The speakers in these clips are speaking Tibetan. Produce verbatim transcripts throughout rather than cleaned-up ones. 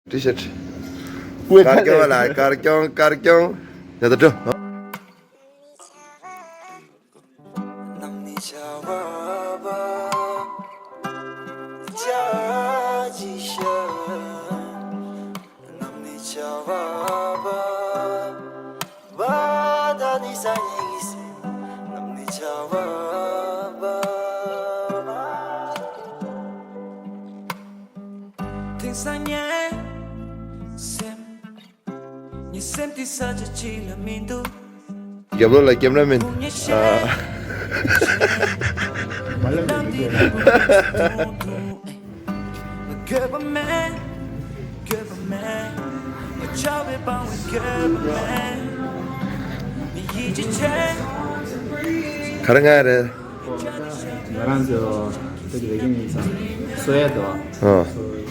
T-shirt. དཀར་སྐྱོང་ལ་དཀར་སྐྱོང་དཀར་སྐྱོང་། ཡ་ད་འགྲོ། དེང་སང་ངའི་སེམས། ངའི་སེམས་དེ་ས་ཆ་གཅིག་ལ་མི་འདུག་རྒྱབ་ལོགས་ལ་ཀེམ་ར་མེན། ཨ། ག་རེ་ང་རེད། ང་རང་ཚོ་ད་དེ་རེ་གི་ནི་ཚང་སོ་ཡ་དོ། ཨ།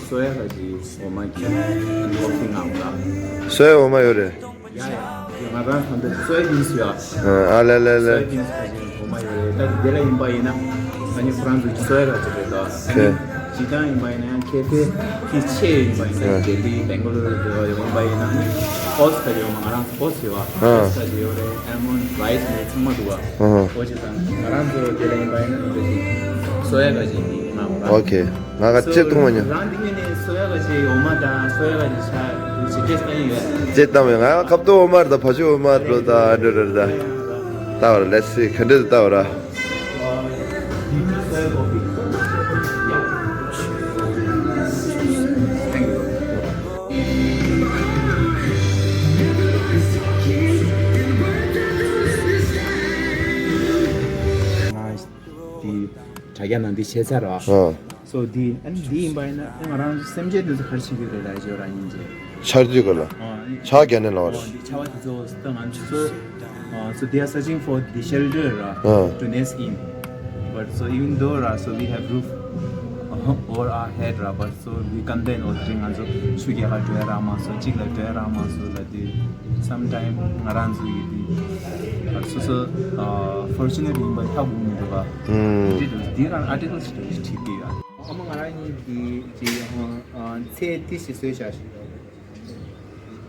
སོ་ཡ་ག་ཅིག་འོ་མ་གི་འོ་ཕི་ང་མ། སོ་ཡ་འོ་མ་ཡོད་རེད། ཡ་ཡ། ང་རང་ཚོ་འདི་སོ་ཡ་བིན་སི་ཡ། ཨ་ལེ་ལེ་ལེ། སོ་ཡ་བིན་སི་ག་ཅིག་འོ་མ་ཡོད་རེད། ད་དེ་ལ་ཡིན་པ་ཡིན་ན་ང་གཉིས་ཁོ་རང་ཚོ་སོ་ཡ་ག་ཅིག་རེད་དོ། ཨ་ནི་ཇི་ལྟར་ཡིན་པ་ཡིན་ན་ཡང་ཁེ་ཕེ་དེ་ཆེ་ཡིན་པ་ཡིན་ན་ཨ་ལྡི་ལི་བེང་ག་ལོར་དུ་ཡོང་པ་ཡིན་ན་ནི་ཧོ་སི་ཁ་ཅིག་ཡོད་མ། ང་རང་ཚོ་ཧོ་སི་ཡོད་པ། ཨ། ཧོ་སི་ཁ་ཅིག་ཡོད་རེད། ཨལ་མོན་ཌི་རའི་སི་མེད་ཚང་མ་འདུག་པ། ཨ་ཧ། ཨོ་ཅེ་དང་ང་རང་ཚོ་དེ་ལ་ཡིན་པ་ཡིན་ན་ནི་ཁ་ཅིག་སོ་ཡ་ག་ཅིག་ཡིན་ང་མ། ཨོ་ཁེ། ང་ག་ཅིག་མཐོང་མ་མྱོང་། རང་འདི་ངས་ནི་སོ་ཡ་ག་ཅིག་འོ་མ་དང་སོ་ཡ་ག་ཅིག་ཆ་ཅིག་ཅེས་ལྟ་ཡིན་ཡོད། ཅེས་ལྟ་མོད། ང་ཁབ་ཏོ་འོ་མ་རེད་ད། བ་ཕྱུགས་འོ་མ་རེད་ད། ཨ་འདྲ་རེད་ད། ལྟ་བར་ལེ་སི་ག་འདྲ་ལྟ་བར། དེ་དྲ་རྒྱ་ནང་འདི་བྱས་ཚར་བ། ཨ། སོ་འདི་ཨ་ནི་འདི་ཡིན་པ་ཡིན་ན་ཨ་ང་རང་སེམས་ཅན་འདི་ཚོ་ག་རེ་བྱེད་ཀྱི་རེད་ལབ་ཞོར་ར་ཡིན་ཅེ། ཆར་དུས་ག་ལ། ཨ་ནི་ཆར་རྒྱ་ནས་ལ་བ་རེད། འདི་ཆར་བ་དེ་ཚོ་ད་ང་ཚོ་ཚོ། ཨ། so they are searching for the shelter, uh, ཨ། to nest in. But so even though, uh, so we have roof, uh, over our head, uh, but so we complain all the time. ང་ཚོ་ཆུ་རྒྱག་ག་འགྲོ་ཡ་རག་མ་སོང་། གཅིག་ལ་འགྲོ་ཡ་རག་མ་སོང་ལབ་དུས། Sometime ང་རང་ཚོ་ཡི་དུས་སོ་སོ་ཨ་ཕོར་ཅུ་ནེཊ་ཡིན་པ་ཧ་གོ་མི་འདུག་ག་ཨུམ། འདི་འདྲ་འདི་རང་ཨར་ཊི་ཀལ་ཞིག་འདྲ་ཞིག་བྲིས་ཀྱི་ཡོད། ཨ་མ་ང་རང་གཉིས་ཀྱིས་ཅིག་ཨ་ཚེ་ཏི་ཞིག་བཟོས་བཞག་ཞིག་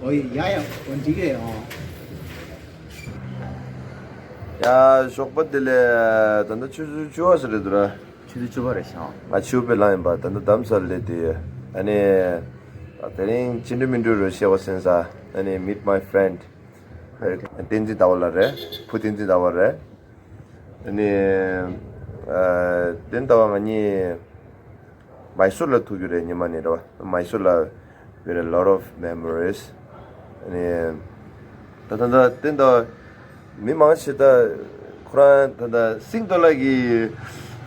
ཨོ་ཡ་ཡ་ཨོ་འགྲིག་གི་རེད་ཨོ། ཡ་ཞོགས་པ་བདེ་ལེགས། ད་ལྟ་ཆུ་ཚོད་བཅུ་པ་ཙམ་རེད་འདུག་ར། ཆུ་ཚོད་བཅུ་པ་རེད་ཤག་ང་ཆུ་བེད་ལངས་ཡིན་པ། ད་ལྟ་འདམ་སར་སླེབས་དུས། ཨ་ནི། དེ་རིང་ཅི་འདྲ་མི་འདྲ་རེད་བཤད་པ་སེམས་ས། ཨ་ནི་meet my friend བསྟན་འཛིན་ཟླ་བ་ལགས་རེད། བུ་བསྟན་འཛིན་ཟླ་བ་རེད། ཨ་ནི། ཨ། བསྟན་ཟླ་བ་ང་གཉིས། མའི་སུར་ལ་ཐུག་རྒྱུ་རེད་ཉི་མ་ནས་རེད་བ། མའི་སུར་ལ་we had a lot of memories. ཨ་ནི་ད་ད་ད་དེ་འདྲ་མི་མང་ཆེ་ད་ཁོ་རང་ད་ད་སིང་ཏོ་ལགས་ཀྱི་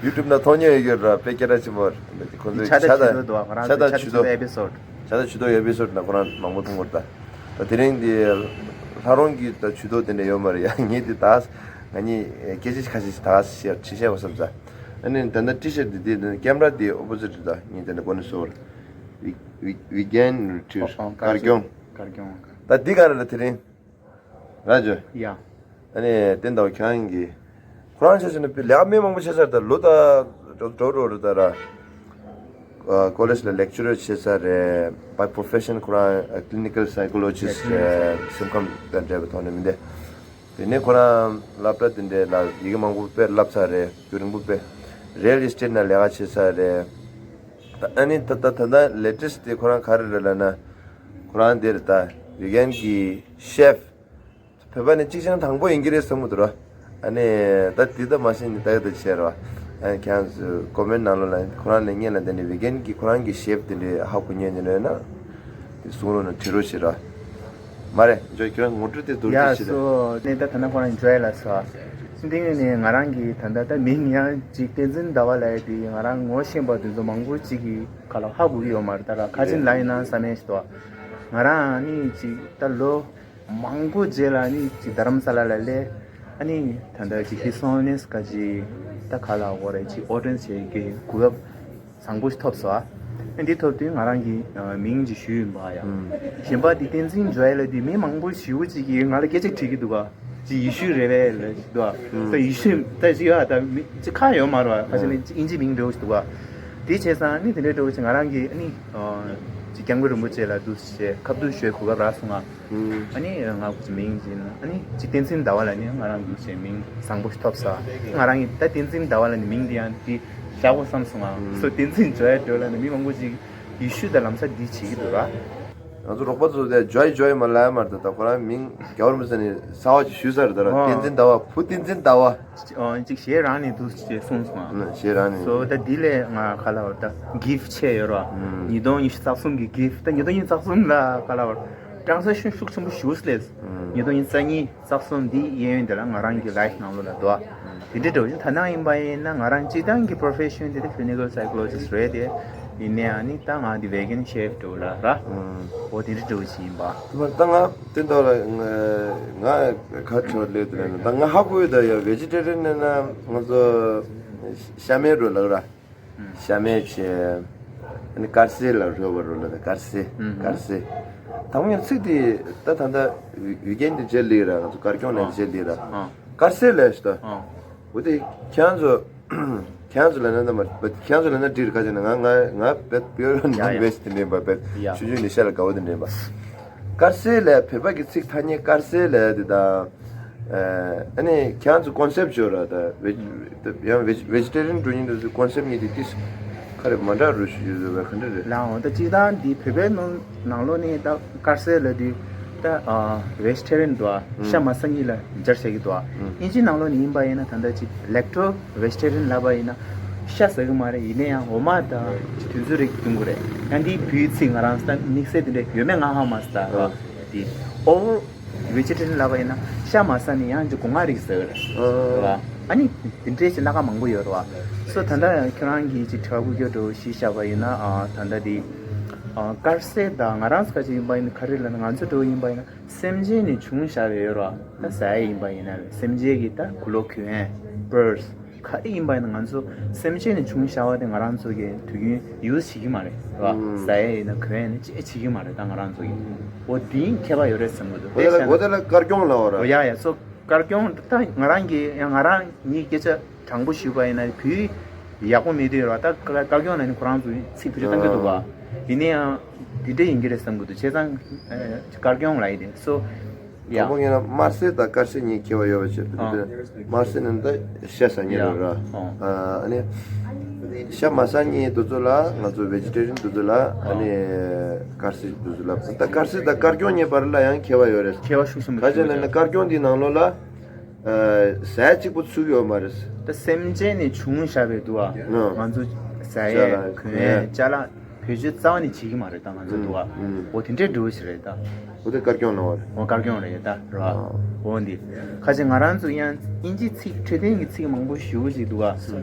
ཡུ་ཊུབ་ན་མཐོང་མྱོང་ཡོད་རེད་ར། དཔེ་སྐད་གྲགས་ཆེན་པོ་རེད། ཁོ་ཚོའི་ཆ་ཆ་ད་ཆུ་ཚོད་འདུག་ང་རང་ཆ་ད་ཚོའི་ཆུ་ཆུ་ཚོད་ཚོད་ཨེ་པི་སོ་ཌི། ཆ་ད་ཆུ་ཚོད་ཨེ་པི་སོ་ཌི་ན་ཁོ་རང་མང་པོ་མཐོང་གི་རེད་ད། ད་དེ་རིང་འདི་ལྷ་རོང་གི་ད་ཆུ་ཚོད་དེ་འདྲ་ཡོད་མ་རེད་ཡ། ངས་འདི་ད་ང་གཉིས་སྐད་ཆ་ཁ་ཤས་ཤིག་ད་ཞེ་ཞེ་བཤད་པ་བསམ་ས། ཨ་ནི་ད་ལྟ་ཊི་ཤར་ཊི་འདི་འདི་ཀེམ་ར་འདི་ཨོ་པོ་ཟིཊ་རེད་ད། ངས་ད་ལྟ་གོ་ནས་བཟོས་པ་རེད། We, we, we can retrieve. ཨོ་ཨོ་དཀར་སྐྱོང་། དཀར་སྐྱོང་། ད་འདི་ག་རེ་ལ་དེ་རིང་། ར་ཇོ། ཡ། ཨ་ནི་བསྟན་ཟླ་བ་ཁྱེད་རང་གིས་ཁོ་རང་ཆ་བཞག་ན་ལས་ཀ་མི་མང་པོ་བྱས་ཚར། ད་ལོ་ད་འགྲོ་འགྲོ་འགྲོ་རེད་ད་ར། ཨ། ཀོ་ལེཇ་ལ་ལེག་ཅི་རར་བྱས་ཚར་རེད། by profession ཁོ་རང་ཨ་clinical psychologist རེད། སེམས་ཁམས་དང་འབྲེལ་བའི་ཐོག་ནས་མི་འདི། དེ་ནས་ཁོ་རང་སློབ་གྲྭ་དེ་འདྲའི་ལ་ཡི་གེ་མང་པོ་དཔེ་བསླབས་ཚར་རེད། རྒྱུན་རིང་པོ་དཔེ། རེལ་ཨི་སི་ཊེཊ་ནང་ལས་ཀ་བྱས་ཚར་རེད། ད་ཨ་ནི་ད་ད་ད་ད་ལེ་ཊེསི་ཊི་དེ་ཁོ་རང་ག་རེ་རེད་ལབ་ན། ཁོ་རང་དེ་རེད་ད། བི་གན་གི་ཤེཕ། བོད་པ་ནི་གཅིག་བྱས་ན་དང་པོ་ཡིན་གྱི་རེད་བསམ་གྱི་འདུག་ར། ཨ་ནི་ད་དེ་ད་མ་ཤེས་ནི་ད་ཡོད་ད་བྱས་ར། ཨ་ནི་ཁྱེད་རང་ཚོས་ཀོ་མེན་ཊི་ནང་ལོགས་ལ་ཁོ་རང་ནས་བརྙན་ལ་བསྡད་ནས་བི་གན་གི་ཁོ་རང་གི་ཤེཕ་དེ་འདྲའི་ཧ་གོ་མཁན་ཡོད་ན་དེ་གསུང་རོགས་གནང་། དྲི་རོགས་བྱེད་ར། མ་རེད། ཇོ་ཁྱོད་རང་ངོ་སྤྲོད་དེ་མདོར་བསྡུས་ཡ་བྱེད་དང་། སོ་ནས་ད་ད་ན་ཁོ་རང་ཇོ་ལ་སོ། འདི་ངོས་ནས་ང་རང་གི་ད་ད་ད་མིང་ཡང་ཅིག་བསྟན་འཛིན་ཟླ་བ་ལབ་ཡ་དེ་ང་རང་ངོ་ཤེས་པ་དེ་ཚོ་མང་པོ་ཅིག་གི་ཁ་ལ་ཧ་གོ་གི་ཡོད་མ་རེད་ད་ར། ཁ་ཆེམས་ལ་ཡིན་ན་བསམ་ཡས་ཞིག་འདུག་ང་རང་ནི་ཅིག་ད་ལོ་མང་པོ་རྗེས་ལ་ནི་ཅིག་རྡ་རམ་ས་ལ་ལ་སླེབས། ཨ་ནི་ད་ད་ཅིག་ཧི་སོང་ནེས་ཀ་ཅིག་ད་ཁ་ལ་འོ་རེད་ཅིག་ཨོ་ཌེན་སི་བྱེད་ཀྱི་གོ་སྐབས་བཟང་པོ་ཞིག་ཐོབ་སོང་། ཨ་འདི་ཐོབ་དུས་ང་རང་གི་ཨ་མིང་ཅིག་ཞུས་ཡིན་པ་ཡ། ཨུམ། གཞན་པ་འདི་བསྟན་འཛིན་ཇོ་ལ་འདི་མི་མང་པོ་ཞེ་པོ་ཅིག་གིས་ང་ལ་སྐད་ཆ་དྲིས་ཀྱི་འདུག་ག་ཅིག་ཡེ་ཤུ་རེད་པས་ལབ་ཅིག་འདུག་ག་ཨུམ། ད་ཡེ་ཤུ་ད་ཅིག་ཡ་ད་མི་ཅིག་ཁ་ཡོད་མ་རེད་པ། ཁ་ཤས་ནི་ཨུམ། ཅིག་ཨིན་ཇི་མིང་འདྲ་བོ་ཞིག་འདུག་ག་དེ་བྱས་ཙང་ནི་དེ་འདྲའི་འདྲ་བོ་ཅིག་ང་རང་གི་ཨ་ནི་ཨ་ཅིག་ སྐྱབས་མགོན་རིན་པོ་ཆེ་ལ་འདུག་སེ་ཁ་བསྡུར་ཞུ་གོ་སྐབས་རག་སོང་ང་། ཨ་ནི་ང་ཁོ་ཚོ་མིང་ཅིག་ཨ་ནི་ཅིག་བསྟན་འཛིན་ཟླ་བ་ལ་ནི་ང་རང་འདུག་སེ་མིང་བཟང་པོ་ཞིག་ཐོབ་ས། ང་རང་གི་ད་བསྟན་འཛིན་ཟླ་བ་ལ་ནི་མིང་འདི་ཡང་འདི་བཞག་དགོས་བསམ་སོང་ང་། སོ་བསྟན་འཛིན་ཇོ་ཡ་སྒྲོལ་ལ་ནི་མི་མང་པོ་ཅིག་ཡེ་ཤུ་དང་ལམ་སང་འདི་བྱེད་ཀྱི་འདུག་ར། ང་ཚོ་རོགས་པ་ཚོ་དེ་ཇོ་ཡ་ཇོ་ཡ་མ་ལབ་ཡ་མ་རེད། ད་ཁོ་རང་མིང་རྒྱལ་བ་རིན་པོ་ཆེ་ནས་གསར་པ་ཅིག་ཞུས་ཚར་རེད། ད་ར་ཨོ། བསྟན་འཛིན་ཟླ་བ། བུ་བསྟན་འཛིན་ཟླ་བ། ཨོ། ཅིག་གཞས་རང་ནས་འདུག་ཅེས་གསུངས་སོང་ང་། ཨ་གཞས་རང་ནས། སོ་ད་འདི་ལས་ང་ག་ལབ་དགོས་རེད། ད་གིཕ་ཆེ་ཡོད་ར། ཨུམ། ཉིས་སྟོང་ཉི་ཤུ་རྩ་གསུམ་གྱི་གིཕ། ད་ཉིས་སྟོང་ཉི་ཤུ་རྩ་གསུམ་ལ་ག་ལབ་དགོས་རེད། གྲངས་ཚད་ཤུགས་ཤུགས་ཆེན་པོ་ཞེ་པོ་སླེབས། ཨུམ། ཉིས་སྟོང་ཉི་ཤུ་རྩ་གཉིས་རྩ་གསུམ་འདི་གཡས་གཡོན་དེ་ལ་ང་རང་གི་ལའིབ་ནང་ལོགས་ལ་འདུག་ཨ། དེ་འདྲ་འདྲ་བོ་ཅིག་ད་ནང་ཡིན་པ་ཡིན་ན་ང་རང་སྤྱིར་བཏང་གི་པོ་རོ་ཕེ་ཤོན་དེ་ད་ཀི་ལི་ནི་ཀལ་སའི་ཀོ་ལོ་ཇི་སི་ཊི་རེད་དེ། ཡིན་ནའང་ནི་ད་ང་འདི་ཝེ་གན་ཤེཕ་འདྲ་བོ་ལ་ར། ཨུམ། འོ་དེ་འདྲ་འདྲ་བོ་ཅིག་ཡིན་པ། དེ་མ་ད་ང་དེ་འདྲ་ལ་ང་ང་ག་ཆོག་ལེ་དེ་ལ་ད་ང་ཧ་གོ་ཡོད། ད་ཡ་ཝེ་ཇི་ཊེ་རི་ཡན་ནས་ན་ང་ཚོ་ཤ་མེད་འདྲ་བོ་ལ་ར། ཤ་མེད་བྱས། ཨ་ནི་དཀར་ཟས་ལ་རོལ་བ་རོལ་ལ་ད་དཀར་ཟས། ཨུམ། དཀར་ཟས། དང་པོ་ཡང་ཚིག་དེ་ད་ད་ད་ཡུལ་རྒྱན་དེ་བརྗེ་ལེ་ར། ང་ཚོ་དཀར་སྐྱོང་ནས་ཨ། བརྗེ་ལེ་ར། ཨ། དཀར་ཟས་ལས་ཤི་ད། ཨ། འོ་དེ་ཁྱེད་ཚོ་ཁྱེད་ཚོ་ལ་ན་ན་མ་ཁྱེད་ཚོ་ལ་ན་འདྲིར་ཁ་ཅིག་ན་ང་ང་ང་བེད་བེད་ཡ་ཡ། ནང་བེད་དེ་འདྲེན་པ་བེད་ཡ། ཆུང་ཆུང་ནི་ཤ་ལ་དགའ་བོ་དེ་འདྲེན་པ། དཀར་ཟས་ལས་བོད་པ་གི་ཚིག་ཐ་སྙད་དཀར་ཟས་ལས་དེ་དང་། ཨ་ནི་ཁྱེད་ཚོ་ཀོན་སེབ་ཅོ་ར་ད་ཝེ་ཡང་ཝེ་ཇི་ཊེ་རི་ཡན་འགྲོ་ཉིན་དུ་ཀོན་སེབ་གཉིས་དེ་ཏིས་ཁ་རེ་མ་འདྲ་རུ་ཞུ་ཡོད་པ་ག་འདྲ་རེད། ལའང་ད་སྤྱིར་བཏང་འདི་བོད་པའི་ནང་ནང་ལོགས་ནས་ད་དཀར་ཟས་ལ་དུས་ད་ཝེ་ཇི་ཊེ་རི་ཡན་འདུག་ཨ། ཤ་མ་ཟ་མཁན་ལ་སྦྱར་བྱེད་ཀྱི་འདུག་ཨ། དབྱིན་ཇི་ནང་ལོགས་ནས་ཡིན་པ་ཡིན་ན་ད་ལྟ་ཅིག་ལེག་ཊོ་ཝེ་ཇི་ཊེ་རི་ཡན་ལབ་པ་ཡིན་ན་ཤ་ཟ་གི་མ་རེད། ཡིན་ན་ཡང་འོ་མ་དང་དུས་ཚོད་རིགས་འཐུང་གི་རེད། ཡང་འདིའི་བོད་ཡིག་ཚིག་ང་རང་ད་དམིགས་བསལ་དེ་འདྲ་ཡོད་མེད་ང་ཧ་མ་སི་ད་ར། དེ་ཨོ་ཝེ་ཇི་ཊེ་རི་ཡན་ལབ་པ་ཡིན་ན་ཤ་མ་ཟ་ནས་ཡང་ཅིག་སྒོ་ང་རིགས་ཟ་གི་རེད། རེད་བ། ཨ་ནི་དེ་འདྲའི་ཅིག་སྣ་ཁ་མང་པོ་ཡོད་རེད་བ། སོ་ད་ལྟ་ཁྱེད་རང་གིས་ཅིག་དྲི་བ་བཀོད་རྒྱུ་འདྲ་བོ་ཞིག་བཞག་པ་ཡིན་ན་ཨ་ད་ལྟ་དེ་ཨ་དཀར་ཟས་དང་ང་རང་ཚོ་ཁ་ཅིག་ཡིན་པ་ཡིན་ན་ག་རེ་ལབ་ན་ང་ཚོ་འདྲ་བོ་ཡིན་པ་ཡིན་ན། སེམས་ཅན་ནས་བྱུང་བཞག་པའི་ཡོད་ར། ད་ཟ་ཡ་ཡིན་པ་ཡིན་ན་རེད། སེམས་ཅན་གྱི་ད་གོས་ལོག་གོན་ཡས་བར་སི་ག་རེ་ཡིན་པ་ཡིན་ན་ང་ཚོ་སེམས་ཅན་ནས་བྱུང་བཞག་པ་དེ་ང་རང་ཚོ་གི་དུས་རྒྱུན་ཡུ་སི་བྱེད་ཀྱི་མ་རེད་ར། ཨུམ། ཟ་ཡ་ཡིན་ན་གོན་ཡ་ཡིན་ན་ཅི་ཡ་བྱེད་ཀྱི་མ་རེད། ད་ང་རང་ཚོ་གི་འོ་དེའི་ཁྱད་པར་ཡོད་རེད་བསམ་གི་འདུག་འོ་དེ་ལ་འོ་དེ་ལ་དཀར་སྐྱོང་ལབ་པ་ར། འོ་ཡ་ཡ་སོ་དཀར་སྐྱོང་ད་ང་རང་གི་ཡང་ང་རང་ངའི་སྐད་ཆ་དྲང་པོ་ཞུས་པ་ཡིན་ན་བོད་ཡིག་ཡག་པོ་མེད་དུས་ར། ད་དཀར་སྐྱོང་ལ་ནི་ཁོ་རང་ཚོ་ཚིག་བེད་སྤྱོད་གཏང་གི་འདུག་བ། ཡིན་ན་ཡང་འདི་འདྲ་ཡིན་གྱི་རེད་བསམ་གྱི་འདུག་བྱས་ཙང་དཀར་སྐྱོང་ལབ་ཡི་དེ་སོ་ཡ། དང་པོ་ངས་ན་དམར་ཟས་དང་དཀར་ཟས་གཉིས་ཁྱད་པར་ཡོད་པ་བྱས་པ་དེ། དམར་ཟས་ནི་ད་ཤ་ཟ་མཁན་རེད་ར། ཨ་ནི་ཤ་མ་ཟ་མཁན་དེ་ཚོ་ལ་ང་ཚོ་ཝེ་ཇི་ཊེ་རི་ཡན་དེ་ཚོ་ལ་ཨ་ནི་དཀར་ཟས་དེ་ཚོ་ལ། ད་དཀར་ཟས་དང་དཀར་སྐྱོང་གཉིས་བར་ལ་ཡང་ཁྱད་པར་ཡོད་རེད། ཁྱད་པར་ཤུགས་ཆེན་པོ་ག་ཅི་ལབ་ན་དཀར་སྐྱོང་འདིའི་ནང་ལོགས་ལ། ཨ། ཟས་གཅིག་པོ་ཚུད་ཡོད་མ་རེད། ད་སེམས་ཅན་ནས་བྱུང་བཞག་པའི་འདུག་ཨ། ང་ཚོ་ཟ་ཡས་གོན་ཡས་ཅ་ལག་བེད་སྤྱོད་རྩ་བ་ནས་བྱེད་ཀྱི་མ་རེད། ད་ང་ཚོ་འདུག་ཨ། འོ་དེ་འདྲའི་འདྲ་བོ་ཞིག་རེད་ད། འོ་དེ་དཀར་སྐྱོང་ལབ་པ་རེད། འོ་དཀར་སྐྱོང་རེད་ད་ར། འོ་འདི་ཁ་ཅིག་ང་རང་ཚོ་ཡང་དབྱིན་ཇི་ཚིག་འཕྲོད་བསྟེན་གྱི་ཚིག་མང་པོ་ཞེ་པོ་ཅིག་འདུག་ཨ།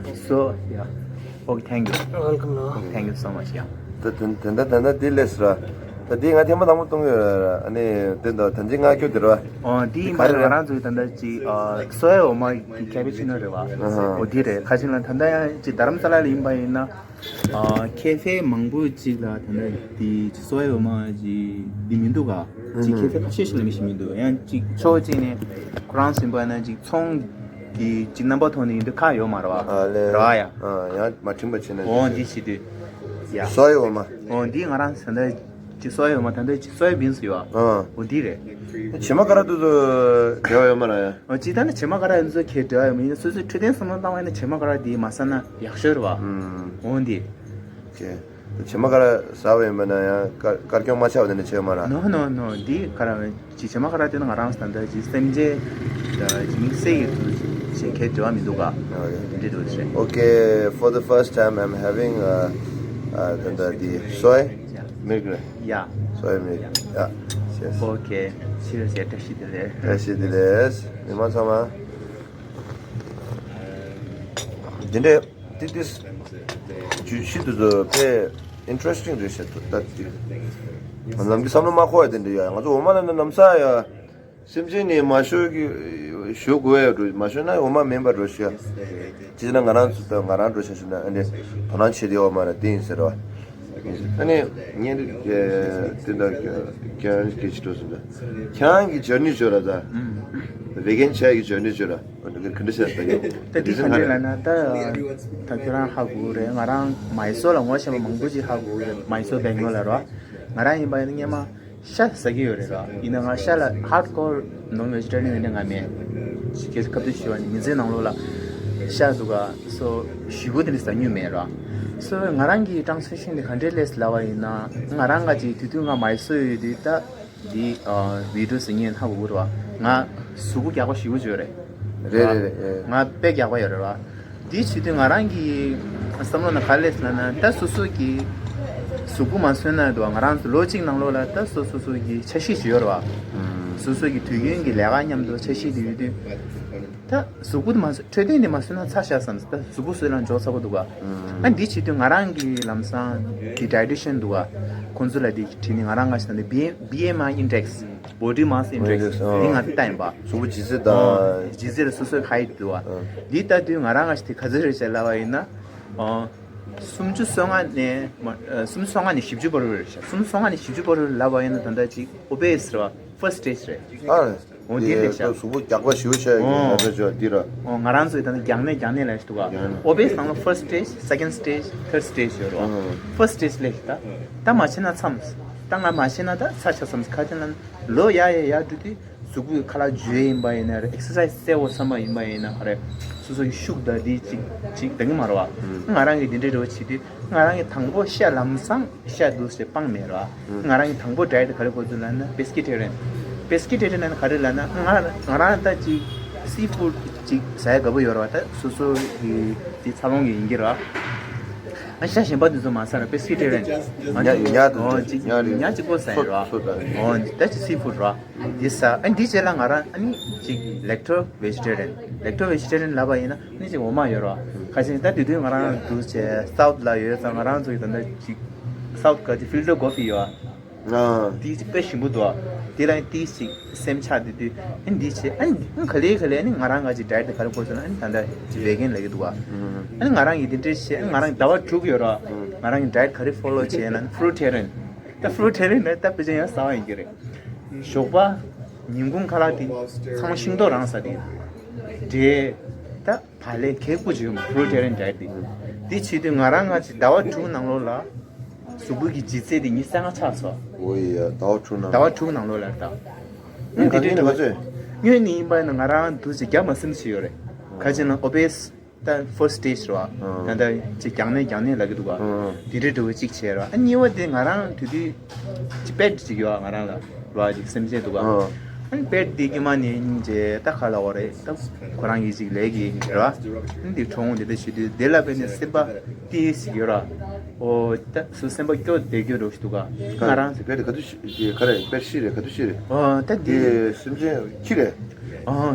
སོ་ཡ། Okay, thank you. Welcome, no. Thank you so much, yeah. ད་དེ་དེ་འདྲ་དེ་འདྲ་དེ་ལས་ར། ད་དེ་ང་ཐེངས་མ་དང་པོ་གཏོང་གི་ཡོད་ར། ཨ་ནི་དེ་འདྲ་ད་ཅི་ང་སྐྱོ་དེ་ར། ཨོ་དེ་ཡིན་པ་ང་རང་ཚོའི་ད་ལྟ་ཅི་སོ་ཡ་འོ་མ་གི་ཁེ་ཕེ་ཆི་ནོ་རེད་བ། ཨོ་དེ་རེད། ཁ་ཅིག་ལ་ད་ལྟ་ཡང་ཅི་རྡ་རམ་ས་ལ་ལ་ཡིན་པ་ཡིན་ན་ཁེ་ཕེ་མང་པོ་ཅིག་ལ་ད་ལྟ་དེ་ཅི་སོ་ཡ་འོ་མ་ཅི་དེ་མི་འདུག་ག་ཅི་ཁེ་ཕེ་ཁ་ཤས་ཤིག་ལ་མི་ཤེས་མི་འདུག་ཡང་ཅི་ཕྱོགས་གཅིག་ནས་ཁོ་རང་ཚོ་ཡིན་པ་ན་ཅི་ཚོང་གི་ཅི་རྣམ་པ་ཐོག་ནས་ཡིན་དུས་ཁག་ཡོད་མ་རེད་བ། ཨ་ལེ། རེད་བ་ཡ། ཨ་ཡང་མ་དྲན་པ་བྱས་ན། འོ་འདི་བྱེད་དུས་ཡ། སོ་ཡ་འོ་མ། འོ་འདི་ང་རང་ཚོ་ད་ལྟ་ཅི་སོ་ཡ་འོ་མ་ད་ལྟ་ཅི་སོ་ཡ་བིན་སི་ཡོད་བ། ཨ། འོ་འདི་རེད། བྱེ་མ་ཀ་ར་དེ་ཚོ་འབྲེལ་བ་ཡོད་མ་རེད་ཡ། འོ་ཅི་ད་ནི་བྱེ་མ་ཀ་ར་དེ་ཚོ་གའི་འབྲེལ་བ་ཡོད་མ་ཡིན་ན་སོ་སོའི་འཕྲོད་བསྟེན་བསམ་བློ་བཏང་བ་ཡིན་ན་བྱེ་མ་ཀ་ར་འདི་མ་ཟ་ན་ཡག་ཤོས་རེད་བ། ཨུམ། འོ་འདི། ཀྱེ། བྱེ་མ་ཀ་ར་ཟ་བ་ཡིན་པ་ན་ཡང་དཀར་དཀར་སྐྱོང་མ་ཆགས་པ་དེ་འདྲ་བྱེད་ཡོད་མ་རེད། No, no, no. འདི་ག་ར་ཅི་བྱེ་མ་ཀ་ར་དེ་ནི་ང་རང་ད་ལྟ་ཅི་སེམས་ཅན་ཅི་མིག་སེ་ཡི་དུ་ཅི་གའི་འབྲེལ་བ་མི་འདུག་ག་འདི་འདྲ་རེད། Okay, for the first time I'm having uh, uh, the, the, the soy milk. Yeah. Soy milk. Yeah. Yes. Okay. Cheers. བཀྲ་ཤིས་བདེ་ལེགས། བཀྲ་ཤིས་བདེ་ལེགས། མི་མང་ཚང་མ། འདི་འདྲའི་ཏི་ཏིས་བརྗོད་གཞི་དེ་ཚོ་དཔེ་ཨིན་ཊི་རེ་སི་ཊིང་རེད་ཤག་ད་ཏི། ནམ་གྱི་བསམ་བློ་མ་འཁོར་བ་དེ་འདྲ་ཡོད། ང་ཚོ་འོ་མ་ལ་ནི་ནམ་ས་ཡ། སེམས་ཅན་ནི་མ་ཞུ་གི་ཞུ་དགོས་ཡ་འགྲོ། མ་ཞུ་ན་འོ་མ་མིན་པ་འགྲོ་ཤག་ཅི་ན་ང་རང་ཚོ་ད་ང་རང་འགྲོ་ཤག་ཞུ་ན་ཨ་ནི་དོ་སྣང་བྱེད་དེ་འོ་མ་ར་དེ་ཡིན་ཟེར་བ། ཨ་ནི་ངས་འདི་དེ་འདྲ་ཁྱེད་རང་སྐད་ཆ་འགྲོ་སོང་ད། ཁྱེད་རང་གི་ཇར་ནི་ཅོ་ར་ད། ཝེ་གན་ཆ་གི་ཇར་ནི་ཅོ་ར། ག་འདྲ་ཟེར་ད་ངས། ད་འདི་ག་འདྲ་ལབ་ན་ད་ད་ཁྱོད་རང་ཧ་གོ་རེད། ང་རང་མའི་སོར་ལ་ངོ་ཤེས་པ་མང་པོ་ཅིག་ཧ་གོ་རེད། མའི་སོར་བེང་ལོར་ལ་རོ། ང་རང་ཡིན་པ་ཡིན་ན་སྔོན་མ་ཤ་ཟ་གི་ཡོད་རེད་ར། ཡིན་ན་ང་ཤ་ལ་ཧཱརཌ་ཀོར་ནོན་བེ་ཇི་ཊེ་རི་ཡན་ཡིན་ན་ང་མེད། ཁྱེད་ཚོ་སྐབས་དུས་ཞུ་བ་ནི་མི་ཚེ་ནང་ལོགས་ལ་ཤ་འདུག་ག་སོ་ཞུ་གུ་དེ་འདྲ་ཟ་མྱོང་མེད་ར། སོ་ང་རང་གི་ཊ་རན་སི་ཤན་དེ་ག་འདྲས་སླེབས་ལབ་པ་ཡིན་ན། ང་རང་ག་ཅིག་དུས་དུས་ང་མའི་སོ་ཡོད་དུས་ད། འདི་ཨ་བི་ཌི་ཡོ་ཟེར་མཁན་ཧ་གོ་གི་རེད་བ། ང་གཟུགས་པོ་རྒྱགས་པ་ཞེ་པོ་ཅིག་ཡོད་རེད། རེད་རེད་རེད། ང་དཔེ་རྒྱགས་པ་ཡོད་རེད་བ། འདི་བྱེད་དུས་ང་རང་གི་བསམ་བློ་ནང་ག་རེ་སླེབས་ལབ་ན། ད་སོ་སོ་གི་གཟུགས་པོ་མ་སོན་ན་འདུག་བ། ང་རང་ཚོ་ལོ་གཅིག་ནང་ལོགས་ལ་ད་སོ་སོ་སོ་གི་འཆར་གཞི་ཅིག་ཡོད་རེད་བ། སོ་སོ་གི་དུས་རྒྱུན་གྱི་ལས་ཀ་མཉམ་དུ་འཆར་གཞི་དེ་ཡོད་དུས། ད་གཟུགས་པོ་དེ་མ་སོན། འཕྲོད་བསྟེན་དེ་མ་སོན་ན་ཚར་བཞག་བསམ། ད་གཟུགས་པོ་སོན་ན་འཇོག་ཚར་བ་འདུག་ག་ཨ་འདི་བྱེད་དུས་ང་རང་གི་ལམ་སང་གི་ཌའི་ཊི་ཤན་འདུག་ག་ཁོང་ཚོ་ལ་འདི་དྲིས་ནས། ང་རང་ང་ཞིག་ད་འདི་བི་ཨེམ་ཨའི་ཨིན་ཌེག་སི། Body mass index། འདི་ང་ཚོ་ལྟ་ཡིན་པ། གཟུགས་པོ་ལྗིད་ཚད་དང་། ལྗིད་ཚད་ལ་སོ་སོའི་ཧའིཊ་འདུག་ག་འདི་ལྟ་དུས་ང་རང་ང་ཞིག་དེ་ག་ཚོད་རེད་ཟེར་ལབ་པ་ཡིན་ན། ཨ་སུམ་ཅུ་སོ་ལྔ་ནས་མ་ཨ་སུམ་ཅུ་སོ་ལྔ་ནས་བཞི་བཅུ་བར་དུ་རེད་ཤག་སུམ་ཅུ་སོ་ལྔ་ནས་བཞི་བཅུ་བར་དུ་ལབ་པ་ཡིན་ན་ད་ལྟ་ཅིག་ཨོ་བེ་སི་རེད་བ། ཕར་སི་ཊེ་ཇི་རེད། ཨ་འོ་འདི་རེད་ཤག་གཟུགས་པོ་རྒྱགས་པ་ཞེ་པོ་ཆགས་ཀྱི་ཨོ། ན་ཚ་ཅོ་འདི་ར། ཨོ་ང་རང་ཚོའི་ད་ལྟ་རྒྱང་ནད་རྒྱང་ནད་ལབ་ཞིག་འདུག་ག་རྒྱང་ནད། ཨོ་བེ་སི་ནང་ལ་ཕར་སི་ཊེ་ཇི། སེ་ཀེན་ཌི་སི་ཊེ་ཇི། ཐར་ཌི་སི་ཊེ་ཇི་ཡོད་རེད་བ། ཨོ་ཕར་སི་ཊེ་ཇི་ལབ་ཤག་ད་ད་མ་བྱས་ན་མཚམས། ད་ང་མ་བྱས་ན་ད་ཚར་ཆ་མཚམས། ག་ཅི་ལབ་ན་ལོ་ཡར་ཡར་ཡར་འགྲོ་དུས། གཟུགས་པོའི་ཁ་ལག་འཇུ་ཡས་ཡིན་པ་ཡིན་ན་རེད། ཨེག་སར་སའི་ཛི་རྩེ་བོ་ཚང་མ་ཡིན་པ་ཡིན་ན་ག་རེ། སོ་སོ་ཡི་ཤུགས་དང་འདི་གཅིག་གཅིག་འདང་གི་མ་རེད་བ། ང་རང་གི་འདི་འདྲའི་འགྲོ་བྱེད་དུས་ང་རང་གི་དང་པོ་ཤ་ལམ་སང་ཤ་འདུག་ཟེར་སྤང་མེད་རེད་བ། ང་རང་གི་དང་པོ་ཌའེ་ཊི་ག་རེ་འགོ་བཙུགས་ལབ་ན་པེ་སི་ཀེ་ཊེ་རི་ཡན། པེ་སི་ཀེ་ཊེ་རི་ཡན་ལབ་ན་ག་རེ་ལབ་ན། ང་ང་རང་ད་ཅིག་སི་ཕུཌ་ཅིག་ཟ་ཡ་དགའ་པོ་ཡོད་རེད་བ། ད་སོ་སོ་གི་དེ་འཚར་ལོངས་ཀྱི་ཡིན་གྱི་རེད་བ། ཨ་ཤ་གཞན་པ་འདི་ཚོ་མ་ཟ་ར་པེ་སི་ཀེ་ཊེ་རི་ཡན། ཉ་ཉ་འདུག་ཨོ་ཅིག་ཉ་རེད། ཉ་གཅིག་པོ་ཟ་ཡ་རེད་བ། སོ་སོ་ད། ཨོ་ད་ཅིག་སི་ཕུཌ་རེད་བ། འདི་ཟ། ཨ་འདི་རྗེས་ལ་ང་རང་ཨ་ནི་ཅིག་ལེག་ཊོ་བེ་ཇི་ཊེ་རི་ཡན། ལེག་ཊོ་བེ་ཇི་ཊེ་རི་ཡན་ལབ་པ་ཡིན་ན་ཨ་ནི་ཅིག་འོ་མ་ཡོད་རེད་བ། ཁ་ཅིག་ད་དེ་དུས་ང་རང་འདུག་བྱས་སའུཐ་ལ་ཡོད་ཙང་། ང་རང་ཚོ་གི་ད་ལྟ་ཅིག་སའུཐ་ག་ཅིག་ཕིལ་ཊར་ཀོ་ཕི་ཡོད་བ། ཨ་དེ་ཅིག་དཔེ་ཞིམ་པོ་འདུག་བ། དེ་ལ་ཨ་ནི་དེ་ཅིག་སེམས་ཆགས་དེ་དུས་ཨ་ནི་འདི་བྱས། ཨ་ནི་ག་ལེ་ག་ལེ་ཨ་ནི་ང་རང་ག་ཅིག་ཌའེ་ཊི་དེ་ག་རེ་འགོ་བཙུགས་ན། ཨ་ནི་ད་ལྟ་ཅིག་ཝེ་གན་ལབ་ཀྱི་འདུག་བ། ཨ་ནི་ང་རང་གི་དེ་འདྲས་བྱས། ཨ་ནི་ང་རང་གི་ཟླ་བ་དྲུག་ཡོད་རེད་བ། ང་རང་གི་ཌའེ་ཊི་ག་རེ་ཕོ་ལོ་བྱས་ན་ཕུ་རུ་ཊེ་རི་ཡན། ད་ཕུ་རུ་ཊེ་རི་ཡན་ནི་ད་དཔེ་ཆ་ཡང་གསར་པ་ཡིན་གྱི་རེད། ཞོགས་པ་ཉིན་གུང་ཁ་ལག་དེ་ཚང་མ་ཤིང་ཏོག་རང་ཟ་དེ་འདྲས། ད་བག་ལེབ་ཁེག་པོ་ཅིག་ཡོད་མ། ཕུ་རུ་ཊེ་རི་ཡན་ཌའེ་ཊི་དེ། དེ་བྱེད་དུས་ང་རང་ང་ཅིག་ཟླ་བ་དྲུག་ནང་ལོགས་ལ་གཟུགས་པོ་གི་ལྗིད་ཚད་དེ་ཉི་ཤུ་རྩ་ལྔ་ཆགས་སོང་། ཨོ་ཡ། ཟླ་བ་དྲུག་ནང་ཟླ་བ་དྲུག་ནང་ལོགས་ལ་ད། ཨ་ནི་དེ་འདྲས་འགྲོ་བ། སྔོན་ནས་ཡིན་པ་ཡིན་ན་ང་རང་འདུག་ཅིག་རྒྱགས་མ་ཟིན་ཞིག་ཡོད་རེད། ག་ཅི་ན་ཨོ་བེ་སི། ད་ཕར་སི་ཊེ་ཇི་རེད་བ། ད་ལྟ་ཅིག་རྒྱང་ནས་རྒྱང་ནས་ལབ་ཀྱི་འདུག་ག་དེ་འདྲའི་འགྲོ་བའི་གཅིག་བྱས་རེད་བ། ཨ་གཉིས་པ་དེ་ང་རང་དེ་དུས་ཅིག་པེཊ་ཅིག་ཡོད་བ། ང་རང་ལ་རེད་བ། ཅིག་སེམས་ཅན་འདུག་ག་ཨ་ནི་པེཊ་དེ་དཀྱུས་མ་ནས་སྙིང་རྗེ་ད་ག་ལབ་དགོས་རེད། ད་ཁོ་རང་གི་ཅིག་ལས་ཀྱི་རེད་བ། ཨ་ནི་དེ་གྲོངས་འདི་འདྲ་བྱེད་དུས་དེ་ལ་དཔེ་ནས་སེམས་པ་ཏིས་ཡོད་ར། ཨོ་ད་སུ་སེམས་པ་སྐྱོ་བདེ་སྐྱོ་འདྲ་ཞིག་འདུག་ག་ང་རང་། དེ་པེཊ་ག་དུས་ཤི་ག་རེ། པེཊ་ཤི་རེད། ག་དུས་ཤི་རེད། ཨོ་ད་དེ་དེ་སེམས་ཅན་ཁྱི་རེད། ཨོ་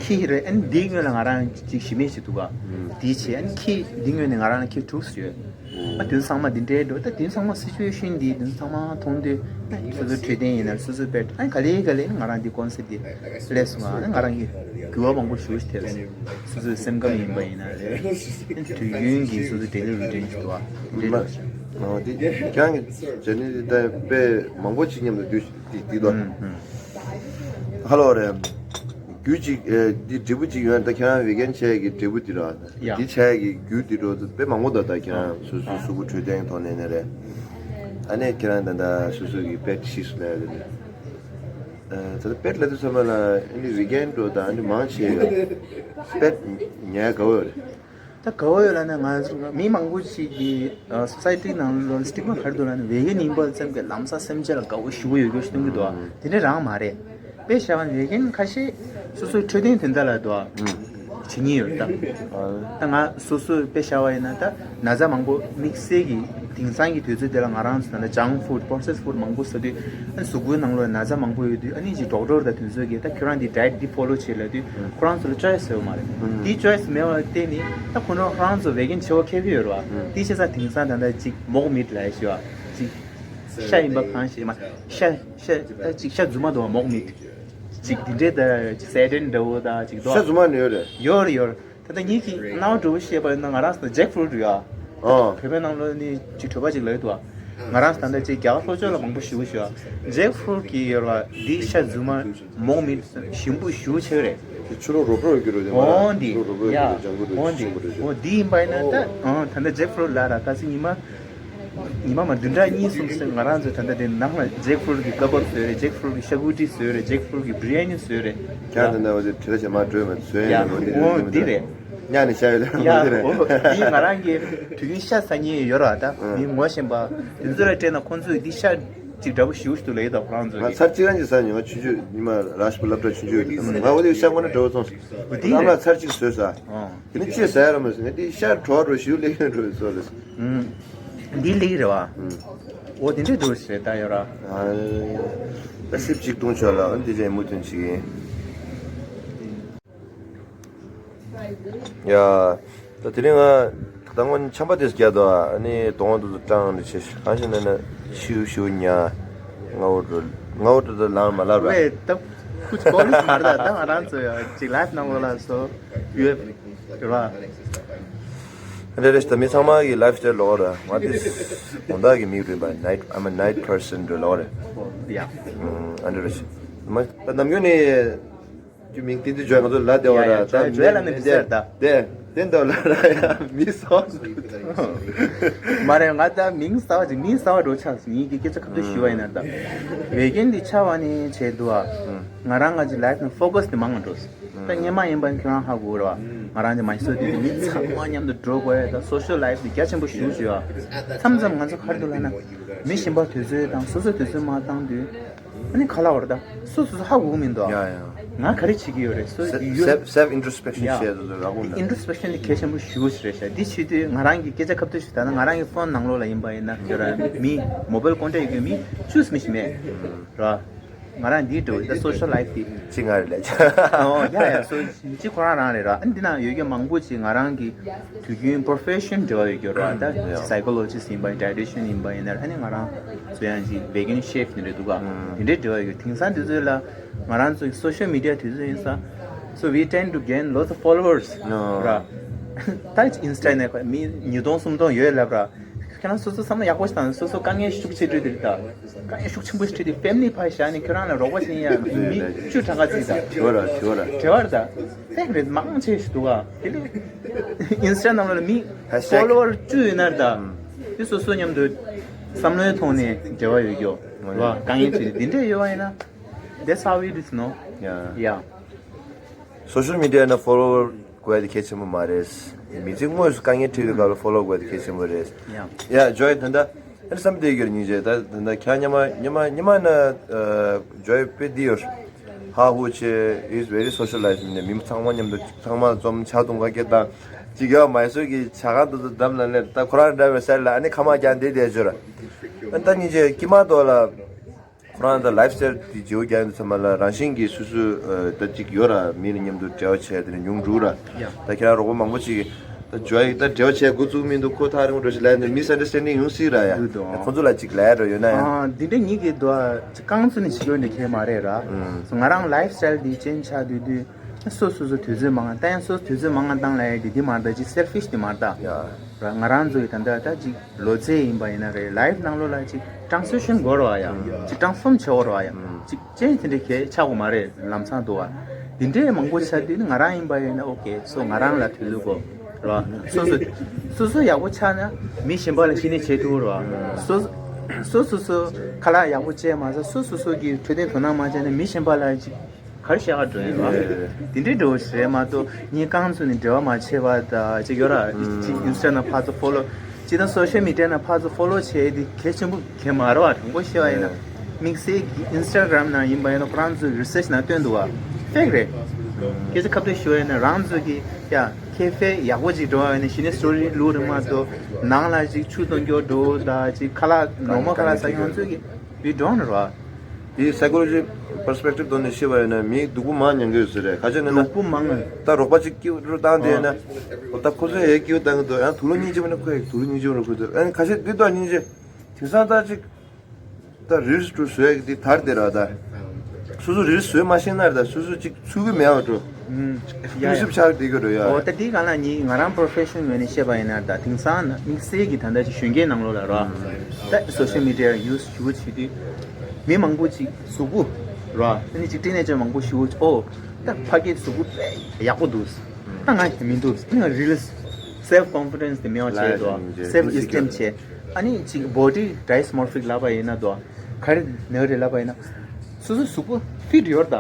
ཁྱི་རེད། ཨ་ནི་དེའི་སྔོན་ལ་ང་རང་ཅིག་ཞི་མི་ཞིག་འདུག་ག་དེའི་ཆེད་ཨ་ནི་ཁྱི་འདི་སྔོན་ནས་ང་རང་ལ་ཁྱི་དྲུག་ཡོད། ཨ་དེ་ཚོ་ཚང་མ་འདི་འདྲའི་འགྲོ། ད་དེ་ཚོ་ཚང་མ་སི་ཅུ་ཨེ་ཤན་འདི་དེ་ཚོ་ཚང་མ་མཐོང་དུས་སོ་སོ་འཕྲོད་བསྟེན་ཡིན་ན་སོ་སོའི་པེཊ། ཨ་ནི་ག་ལེ་ག་ལེ་ང་རང་འདི་ཀོན་སེབ་འདི་སླེབས་སོང་། ཨ་ནི་ང་རང་གི་འགྱུར་བ་མང་པོ་ཞེ་པོ་ཞིག་ཐེབས་སོང་། སོ་སོའི་སེམས་ཁམས་ཡིན་པ་ཡིན་ན་རེད། ཨ་ནི་དུས་རྒྱུན་གྱི་སོ་སོའི་ཌེ་ལི་རུ་ཊིན་ཞིག་འདུག་ག་འདི་འདྲའི་འགྲོ་ཞིང་། ཨོ་དེ་ཁྱེད་རང་གི་ཇར་ནི་འདི་ད་དཔེ་མང་པོ་ཅིག་མཉམ་དུ་འདུས། འདི་འདི་དོ། ཧ་ལོ་རེད། རྒྱུ་གཅིག་ཨེ་འདི་འབྲས་བུ་གཅིག་ཡོད་ན། ད་ཁྱེད་རང་ཝེ་གན་བྱས་ཀྱི་འབྲས་བུ་འདི་ར། ཡ། འདི་བྱས་ཀྱི་རྒྱུ་འདི་འགྲོ་དཔེ་མང་པོ་འདུག་ད་ཁྱེད་རང་སོ་སོ་གཟུགས་པོ་འཕྲོད་བསྟེན་ཐོག་ནས་ནས་རེད། ཨ་ནི་ཁྱེད་རང་ད་ད་སོ་སོ་གི་པེཊ་ཤི་སོང་ལབ་ཡ་དེ་རེད། ཨ་ད་ད་པེཊ་ལབ་དུས་ཚང་མ་ལ་ཨ་ནི་ཝེ་གན་འགྲོ་དང་ཨ་ནི་མང་ཆེ་བ་པེཊ་ཉར་དགའ་བོ་ཡོད་རེད། ད་དགའ་བོ་ཡོད་ལབ་ན། ང་ཚོ་མི་མང་པོ་ཞིག་གིས་ཨ་སོ་སའི་ཊི་ནང་ལོགས་སི་ཊིག་མ་ག་རེ་འདུག་ལབ་ན། ཝེ་གན་ཡིན་པ་ཙམ་གྱིས་ལམ་སང་སེམས་ཅན་ལ་དགའ་བོ་ཞེ་པོ་ཡོད་རྒྱུ་ཞིག་སྟོན་གྱི་འདུག་ཨ། དེ་འདྲ་རང་མ་རེད། དཔེ་བཞག་པ་ན་ཝེ་གན་ཁ་ཤས་སོ་སོའི་འཕྲོད་བསྟེན་དོན་དག་ལ་འདུག་ཨ། བྱེད་ཉེན་ཡོད་རེད་ད། ད་ང་སོ་སོ་དཔེ་བཞག་པ་ཡིན་ན། ད་ན་ཚ་མང་པོ་དམིགས་བསལ་གྱི་དེང་སང་གི་དུས་ཚོད་དེ་ལ་ང་རང་ཚོ་ད་ལྟ་ཇང་ཕུཌ་པོ་རོ་སེ་སི་ཕུཌ་མང་པོ་ཟ་དུས། ཨ་ནི་གཟུགས་པོའི་ནང་ལོགས་ན་ཚ་མང་པོ་ཡོད་དུས། ཨ་ནི་ཅིག་ཌོག་ཊར་དང་དེ་ཚོ་གིས་ད་ཁྱོད་རང་འདི་ཌའེཊ་འདི་ཕོ་ལོ་བྱེད་ལབ་དུས། ཁོ་རང་ཚོ་ལ་ཅོའི་སི་ཡོད་མ་རེད། དེ་ཅོའི་སི་མེད་པ་ལ་བརྟེན་ནས་ད་ཁོ་རང་ཁོ་རང་ཚོ་ཝེ་གན་བྱེད་པ་ཁེ་ཕན་ཡོད་རེད་བ། དེ་བྱས་ཙང་དེང་སང་ད་ལྟ་ཅིག་མོག་མིཊ་ལབ་ཡ་ཞིག་ཡོད་བ། ཅིག་ཤ་ཡིན་པ་གང་ཞིག་མ། ཤ་ཤ་ད་ཅིག་ཤ་རྫུན་མ་འདུག་བ། མོག་མིཊ་ཅིག་འདི་འདྲའི་ད་ཅིག་སེ་ཊན་འདྲ་བོ་ད་ཅིག་འདུག་བ། ཤ་རྫུན་མ་ནི་ཡོད་རེད། ཡོད་རེད་ཡོད་རེད། ད་ལྟ་ངེད་ཀྱིས་རྣ་བ་འགྲོ་བོ་བཤད་པ་ཡིན་ན། ང་རང་ཚོ་ཇེག་ཕུ་རུཊ་ཡ། ཨ། བོད་པའི་ནང་ལོགས་ནི་ཅིག་གྲོད་པ་ཅིག་ལ་ཡོད་དོ། ང་རང་ཚོ་ད་ལྟ་ཅིག་རྒྱ་གར་ལྷོ་ཕྱོགས་ལ་མང་པོ་ཞེ་པོ་ཞིག་ཡོད། ཇེག་ཕུ་རུཊ་གི་ཡོད་ར། འདི་ཤ་རྫུན་མ་མོག་མིཊ་ཞིམ་པོ་ཞེ་པོ་ཆེ་རེད། དེ་ཕྱི་ལོགས་རོ་བྲོ་ཡོད་ཀྱི་རེད་དེ། ཨོ་འདི་ཕྱི་ལོགས་རོ་བྲོ་ཡོད་ཀྱི་རེད། ཡ། ལྗང་གུ་རེད། ཨོ་འདི་ཞིམ་པོ་རེད། ཨོ་འདི་ཡིན་པ་ཡིན་ན་ད། ཨོ་ད་ལྟ་ཇེག་ཕུ་རུཊ་ལ་ར་ད་ཅིག་ཉི་མ། ཉི་མ་མ་བདུན་ཕྲག་གཉིས་གསུམ་ཙམ་ང་རང་ཚོ་ད་ལྟ་དེ་ནང་ལ་ཇེག་ཕུ་རུཊ་གི་ཀ་བབ་བཟོས་རེད། ཇེག་ཕུ་རུཊ་གི་ཤ་ཁུ་ཊི་བཟོས་རེད། ཇེག་ཕུ་རུཊ་གི་བི་རི་ཡ་ནི་བཟོས་རེད། ཁྱེད་རང་ད་ལྟ་འོ་དེ་དྲི་ར་བྱེད་མ་འགྲོ་མ་བཟོས་ཡ་ཡ་འོ་དེ་རེད། འོ་དེ་རེད། ཉག་ནས་བཤད་ཡོད་ལ་ཡ་འོ་དེ་རེད། འོ་དེ་ང་རང་གི་དུས་རྒྱུན་ཤ་ཟ་མཁན་ཡོད་ར། ད་མི་ངོ་ཤེས་པ་དེ་ཚོ་ལ་སྤྲད་ན་ཁོང་ཚོས་འདི་ཤ་ཅིག་འདྲ་པོ་ཞིག་ཞུ་འདུག་ལབ་ཡོད། ད་ཁོ་རང་ཚོ་ང་གི་ཚར་གཅིག་རང་གིས་ཟ་མྱོང་། ཆུང་ཆུང་ཉི་མ་ར་ཤི་པུ་སློབ་གྲྭ་ཆུང་ཆུང་ཡོད་དུས་ང་འོ་དེ་ཤ་ངོ་ན་འདྲ་པོ་སོང་། འོ་དེ་ཨ་མ་རེད། ལགས་ཚར་གཅིག་བཟོས་ཟ། ཨོ། དེ་ནི་ཅི་ཟ་ཡ་ར་མ་ཟ། ང་འདི་ཤ་གྲོགས་འགྲོ་ཞིག་ལེགས་ཡོད་འགྲོ་བཟོ་ལ། ཨུམ། འདི་ལེགས་རེད་བ། ཨུམ། འོ་དེ་འདྲས་འདུག་ཟེར་ད་ཡོད་ར། ཨ། ད་སིབ་གཅིག་བཏུང་ཆོག་ལ། ཨ་འདི་ཅན་མུ་མཐུད་ཅིག་ཡིན། ཡ། ད་དེ་རིང་ང་ད་སྔོན་ཆམ་པ་དེ་བརྒྱབ་འདུག་ཨ་ནི་གདོང་བ་དེ་ཚོ་སྐྲངས་ནས་བྱས། གང་ཞིག་ན་ན་ཤིའུ་ཤིའུ་ཉ། ང་འོ་འགྲོ། ང་འོ་འགྲོ་ད་ལངས་མ་ལབ་ར། ཝེ་ད་ཁུ་ཅི་པོ་ལིས་མ་རེད། ད་ང་རང་ཚོ་ཡ་ཅིག་ལའིབ་ནང་ལོགས་ལ་སོ་ཡོད་ར། རེད་རེད། ད་མི་ཚང་མ་གི་ལའིབ་སི་ཊའིལ་ལོག་ར། ང་དེ་དགོང་དག་གི་མིག་རུས་པ། night, I'm a night person རེད་ལོག་ར། ཡ། ཨ་འདྲ་རེད། མ་ད་ནམ་རྒྱུན་ནས། ཁྱོད་མིང་དེ་འདི་ཇོ་ང་ཚོ་ལ་བདེ་བ་ཡ་ཡ་ར། ད་ཇོ་ཇོ་ལ་ནི་མི་ཟེར་ད། དེ་དེ་འདྲ་ལ་ར་ཡ་མི་སོགས། མ་རེད། ང་ད་མིང་གསར་བ་ཅིག་མིང་གསར་བ་འགྲོ་ཆགས་སོང་། ངེད་ཀྱི་སྐད་ཆ་ཁ་ཐུག་ཞུ་བ་ཡིན་ན་ད། བེ་གན་འདི་ཆ་བ་ནི་བྱས་འདུག་ཨ། ང་རང་ང་ཅིག་ལའིབ་ནང་ཕོ་ཀ་སི་དེ་མང་ང་འགྲོ་སོང་། ད་སྔོན་མ་ཡིན་པ་ཁྱོད་རང་ཧ་གོ་ར། ང་རང་ཅིག་མ་ཤི་སོ་དེ་དེ་མི་ཚང་མ་མཉམ་དུ་འགྲོ་དགོས་ཡ། ད་སོ་ཤལ་ལའིབ་དེ་རྒྱ་ཆེན་པོ་ཞུ་ཞུ་ཨ། མཚམས་མཚམས་ང་ཚོ་ག་རེ་འདུག་ལབ་ན། མི་གཞན་པ་དུས་ཚོད་དང་སོ་སོ་དུས་ཚོད་མ་བཏང་དུས། ཨ་ནི་ཁ་ལག་བར་ད་སོ་སོ་སོ་ཧ་གོ་གི་མི་འདུག་ཡ་ཡ། ང་ག་རེ་བྱེད་ཀྱི་ཡོད་རེད། སོ་སེ་ཡོད། སེལཕ་སེལཕ་ཨིན་ཊོ་སི་པེག་ཤན་ཡ། བྱས་དུས་ར་ཁུངས་ཨིན་ཊོ་སི་པེག་ཤན་དེ་གལ་ཆེན་པོ་ཞེ་པོ་ཞིག་རེད་ཤག་འདི་བྱེད་དུས་ང་རང་གི་སྐད་ཆ་ཁ་ཐུག་ཞིག་ད་ནི་ང་རང་གི་ཕོན་ནང་ལོགས་ལ་ཡིན་པ་ཡིན་ན་ཁྱོད་རང་མི་མོ་བེལ་ཀོན་ཊེག་ཡོད་མཁན་མི་བཅུ་ཙམ་ཞིག་མེད་ར། ང་རང་འདིའི་འགྲོ་ད་སོ་ཤལ་ལའིཕ་དེ། ཅི་ང་རེད་ལས། ཨོ་ཡ་ཡ། སོ་ཅི་ཁོ་རང་རང་རེད་ར། ཨ་འདི་ན་ཡོད་མཁན་མང་པོ་ཅིག་ང་རང་གི་དུས་རྒྱུན་པོ་རོ་ཕེ་ཤན་འབྲེལ་བ་ཡོད་རྒྱུ་ར། ད་ཡ། སའི་ཀོ་ལོ་ཇི་སི་ཊི་ཡིན་པ་ཡིན། ཌའི་ཊི་ཤན་ཡིན་པ་ཡིན་ན། ཨ་ནི་ང་རང་ཚོ་ཡང་ཅིག་བེ་གན་ཤེཕ་ནི་རེད་འདུག་ག་དེ་འདྲའི་འབྲེལ་བ་ཡོད། དེང་སང་དུས་ཚོད་ལ་ང་རང་ཚོ་སོ་ཤལ་མི་ཌི་ཡ་དུས་ཚོད་ཡིན་ཙང་། So we tend to gain lots of followers ར། ད་ཅིག་ཨིན་སི་ཊ་ནས་མི་ཉིས་སྟོང་སུམ་སྟོང་ཡོད་ལབ་ར། ཁྱེད་རང་སོ་སོ་བསམ་བློ་ཡག་པོ་ཞིག་བཏང་། སོ་སོ་དཀའ་ངལ་ཤུགས་ཆེ་འཕྲད་དུས་ད། དཀའ་ངལ་ཤུགས་ཆེན་པོ་ཞིག་འཕྲད་དུས་ཕེ་མི་ལི་ཕར་བཞག་ནས་ཁྱོད་རང་ལ་རོགས་པ་བྱེད་ཡ་མི་བཅུ་གྲངས་ཀ་བརྩིས་ད། དྲི་བ་ར་དྲི་བ་ར། དྲི་བ་ར་ད། ཕེག་རེད། མང་ཆེ་ཞིག་འདུག་ག་དེ་ལས་ཨིན་སི་ཊ་ནང་ལ་མི་ཧེཤ་ཊེག་ཕོ་ལོ་ཝར་བཅུ་ཡོད་ན་ར་ད། དེ་སོ་སོ་མཉམ་དུ་བསམ་བློའི་ཐོག་ནས་འབྲེལ་བ་ཡོད་རྒྱུ་ར། དཀའ་ངལ་འཕྲད་དུས་དེ་འདྲས་ཡོད་པ་ཡིན་ན། That's how it is, no? Yeah. Yeah. སོ་ཤལ་མི་ཌི་ཡ་ནང་ཕོ་ལོ་ཝར་དགོས་ཡ་དེ་གལ་ཆེན་པོ་མ་རེད། མི་ཚེ་དངོས་སུ་དཀའ་ངལ་འཕྲད་པའི་སྐབས་ལ་ཕོ་ལོ་ཝར་དགོས་ཡ་དེ་གལ་ཆེན་པོ་རེད། ཡ། ཡ་ཇོ་ཡི་ད་ལྟ་ཨ་ནི་བསམ་བསྡད་ཡོད་རེད། སྙིང་རྗེ། ད་ད་ལྟ་ཁྱེད་སྔོན་མ་སྔོན་མ་སྔོན་མ་ན་ཨ་ཇོ་ཡི་དཔེ་འདི་ཡོད། ཧ་ཧུ་ཆེ། Is very socialized. མི་ཚང་མ་མཉམ་དུ་ཚང་མ་འཛོམས་ཇ་འཐུང་ག་སྐད་བཏང་། ཅིག་ཡོད་མ་སོ་གི་ཇ་ཁང་དུ་དུ་བསྡམས་ལ་སླེབས། ད་ཁོ་རང་འདྲ་བའི་སར་ལ་ཨ་ནི་ཁ་མ་རྒྱག་འདི་བསྡད་ཡོད་ར། ཨ་ནི་ད་སྙིང་རྗེ་དཀྱིལ་མ་དོ་ལ། ཁོ་རང་ད་ལའིཕ་སི་ཊེལ་དེ་བརྗེ་པོ་རྒྱག་ཡོང་དུས་ཙམ་པ་ལ་རང་བཞིན་གྱིས་སོ་སོ་ཨ་ད་ཅིག་ཡོད་ར། མི་ལ་མཉམ་དུ་འབྲེལ་བ་བྱས་དེ་ནས་ཉུང་འགྲོ་ར། ཡ། ད་ཁྱེད་རང་རོགས་པ་མང་པོ་ཅིག་གིས་ད་ཇོ་ཡི་ད་འབྲེལ་བ་བྱས་འགོ་བཙུགས་མི་འདུག་ཁོ་ཐག་རིང་པོ་འགྲོ་ཞིག་ལབ་ནས་མི་སི་ཨན་ཌར་སི་ཊེན་ཌིང་ཡོང་སྲིད་ར་ཡ། ཡོད་དོ། ཁོ་ཚོ་ལ་ཅིག་ལབ་ར་ཡོད་ན་ཡང་། ཨ་འདི་འདྲ་ཉིད་ཀྱི་དོ་ཅིག་རྐང་བཙུགས་ནས་བྱེད་དགོས་འདྲ་ཁྱེད་མ་རེད་ར། ཨུམ། ང་རང་ལའིཕ་སི་ཊེལ་འདི་ཅན་ཆགས་དུས་དུས་སོ་སོ་སོ་དུས་ཚོད་མང་ང་བཏང་ཡང་སོ་སོ་དུས་ཚོད་མང་ང་བཏང་ལབ་ཡ་འདི་འདི་མ་རེད། ད་ཅིག་སེལ་ཕི་ཤི་འདི་མ་རེད་ད། ཡ། ར་ང་རང་ཚོ་ཡི་ད་ལྟ་ད་ཅིག་ལོ་ཚད་ཡིན་པ་ཡིན་ན་རེད། ལའིཕ་ནང་ལོགས་ལ་ཅིག་ཊེན་སི་ཤན་དགོས་རེད་བ་ཡ། ཅིག་ཊེན་སི་ཕོརམ་བྱེད་དགོས་རེད་བ་ཡ། ཅིག་ཅེན་ཇི་དེ་འདྲའི་གལ་ཆགས་དགོས་མ་རེད། ལམ་སང་འདུག་བ། དེ་འདྲའི་མང་པོ་ཆགས་དུས་ནི་ང་རང་ཡིན་པ་ཡིན་ན་ཨོ་ཀེ། སོ་ང་རང་ལ་དུས་ཚོད་དགོས་རེད་བ། སོ་སོ་སོ་སོ་ཡག་པོ་ཆགས་ན་མི་གཞན་པ་ལ་གཞི་ནས་བྱེད་ཐུབ་རེད་བ། སོ་སོ་སོ་སོ་ཁ་ལག་ཡག་པོ་བྱས་མ་ཚད་སོ་སོ་སོ་གི་འཕྲོད་བསྟེན་དོ་སྣང་མ་བྱས་ན་མི་གཞན་པ་ལ་ཅིག་ག་རེ་བཤད་ག་འགྲོ་ཡིན་རེད་བ། དེ་འདྲའི་འགྲོ་བ་ཞིག་རེད་མ་གཏོགས་ངས་རྐང་བཙུགས་ནས་འབྲེལ་བ་མ་བྱས་པ་ད་ཅིག་ཡོད་ར། ཅིག་ཨིན་སི་ཊ་ནང་ཕར་ཚུར་ཕོ་ལོ། ཅིག་དང་སོ་ཤལ་མི་ཌི་ཡ་ནང་ཕར་ཚུར་ཕོ་ལོ་བྱས་དེ་གལ་ཆེན་པོ་གལ་མ་རེད་བ། དྲང་པོ་བཤད་པ་ཡིན་ན། དམིགས་བསལ་གྱི་ཨིན་སི་ཊ་གྷ་རམ་ནང་ཡིན་པ་ཡིན་ན་ཁོ་རང་ཚོའི་རི་སར་ཆི་ནང་བཏོན་འདུག་བ། ཕེག་རེད། སྐད་ཆ་ཁ་ཐུག་ཞུ་བ་ཡིན་ན་རང་ཚོ་གི་ཡ་ཁེ་ཕེ་ཡག་པོ་ཅིག་འགྲོ་བ་ཡིན་ན་གཞི་ནས་སི་ཊོ་རི་བླུག་རེད་མ་གཏོགས་ནང་ལ་ཅིག་ཆུ་གཏོང་རྒྱུ་འགྲོ་ད་ཅིག་ཁ་ལག་ནོར་མལ་ཁ་ལག་ཟ་མཁན་ང་ཚོ་གི་བི་ཌོན་རེད་བ། དེ་སའི་ཀོ་ལོ་ཇི་པར་སི་པེག་ཊིབ་ཐོག་ནས་བཤད་པ་ཡིན་ན་མི་སྡུག་པོ་མང་མྱོང་གི་ཡོད་ས་རེད། ག་ཅི་ན་ན་སྡུག་པོ་མང་ང་། ད་རོགས་པ་ཅིག་སྐྱིད་རུ་བཏང་དེ་ཡིན་ན། ཨོ་ད་ཁོ་ཚོས་ཡའི་སྐྱིད་བཏང་གི་འདུག་ཡང་དུག་ལོག་སྙིང་རྗེ་མ་ན་ཁོས་དུག་ལོག་སྙིང་རྗེ་མ་ན་ཁོས་དུག་ཨ་ནི་ཁ་ཤས་འདི་ལྟར་སྙིང་རྗེ། དེང་སང་ད་ཅིག་ད་རིལ་སི་འགྲོ་བཟོས་ཡག་འདི་དར་དེ་ར་ད། སོ་སོ་རིལ་སི་བཟོས་མ་ཤེས་ན་ར་ད་སོ་སོ་ཅིག་ཚུགས་ཀྱི་མེད་པ་འགྲོ། ཡ་ཡ། ཤུགས་ཆག་དེ་གི་རོ་ཡ། ཨོ་ད་དེའི་སྒང་ལ་ངས་ང་རང་པོ་རོ་ཕེ་ཤན་ངོས་ནས་བཤད་པ་ཡིན་ན་ད་དེང་སང་ན་དམིགས་བསལ་གྱི་ད་ལྟ་ཅིག་གཞོན་སྐྱེས་ནང་ལོགས་ལ་ར། ད་སོ་ཤལ་མི་ཌི་ཡ་ཡུ་སི་ཞུ་བྱེད་དུས། མི་མང་པོ་ཅིག་གཟུགས་པོ་ར། ཨ་ནི་ཅིག་ཊིན་ཨེ་ཇར་མང་པོ་ཞུ་ཨོ། ད་ཕ་གི་གཟུགས་པོ་དཔེ་ཡག་པོ་འདུག་ད་ང་མི་འདུག་ཨ་ནི་ང་རི་ལི་སི་སེལཕ་ཀོན་ཕི་ཌེན་སི་དེ་མེད་པ་བྱས་འདུག་སེལཕ་ཨེ་སི་ཊིམ་བྱས། ཨ་ནི་ཅིག་body dysmorphic་ལབ་པ་ཡིན་ན་དོ། ག་རེ་ནོར་རེད་ལབ་པ་ཡིན་ན། སོ་སོ་གཟུགས་པོ་fit་ཡོད་ད།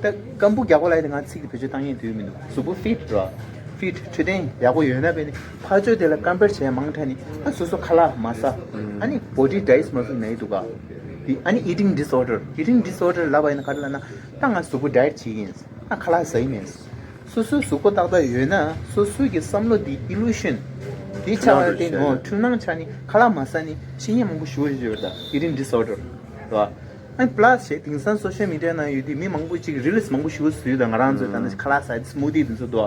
ད་སྐམ་པོ་རྒྱག་པ་ལ་ཡིན་ན་ང་ཚིག་དེ་བེད་སྤྱོད་བཏང་ཡས་དུས་མི་འདུག་གཟུགས་པོ་fit་ར། fit་འཕྲོད་བསྟེན་ཡག་པོ་ཡོད་ན་བས་ནི་ཕར་ཕྱོགས་དེ་ལ་compare་བྱས་མང་དྲགས་ནི་ཨ་སོ་སོ་ཁ་ལག་མ་ཟ། ཨ་ནི་body dysmorphic་ན་ཡི་འདུག་ག་དེ་ཨ་ནི་eating disorder eating disorder་ལབ་པ་ཡིན་ན་ག་རེ་ལབ་ན་ད་ང་གཟུགས་པོ་diet་བྱེད་ཀྱི་ཡིན། ཨ་ཁ་ལག་ཟ་ཡི་མིན། སོ་སོའི་གཟུགས་པོ་ཏག་ཏག་ཡོད་ན་སོ་སོའི་གི་བསམ་བློ་འདི་illusion་འདི་ཆགས་པ་དེ་ངོ་འཁྲུལ་སྣང་ཆགས་ནི་ཁ་ལག་མ་ཟ་ནི་ཤི་ཉེན་མང་པོ་ཞུ་བ་ཞིག་ཡོད་ད། eating disorder་རེད་བ། ཨ་plus་བྱས་དེང་སང་social media་ནང་ཡོད་དུས་མི་མང་པོ་ཅིག་reels་མང་པོ་ཞུ་བ་བཟོས་ད། ང་རང་ཚོ་ད་ནི་ཁ་ལག་ཟ་དེ་smoothie་དེ་ཚོ་དོ།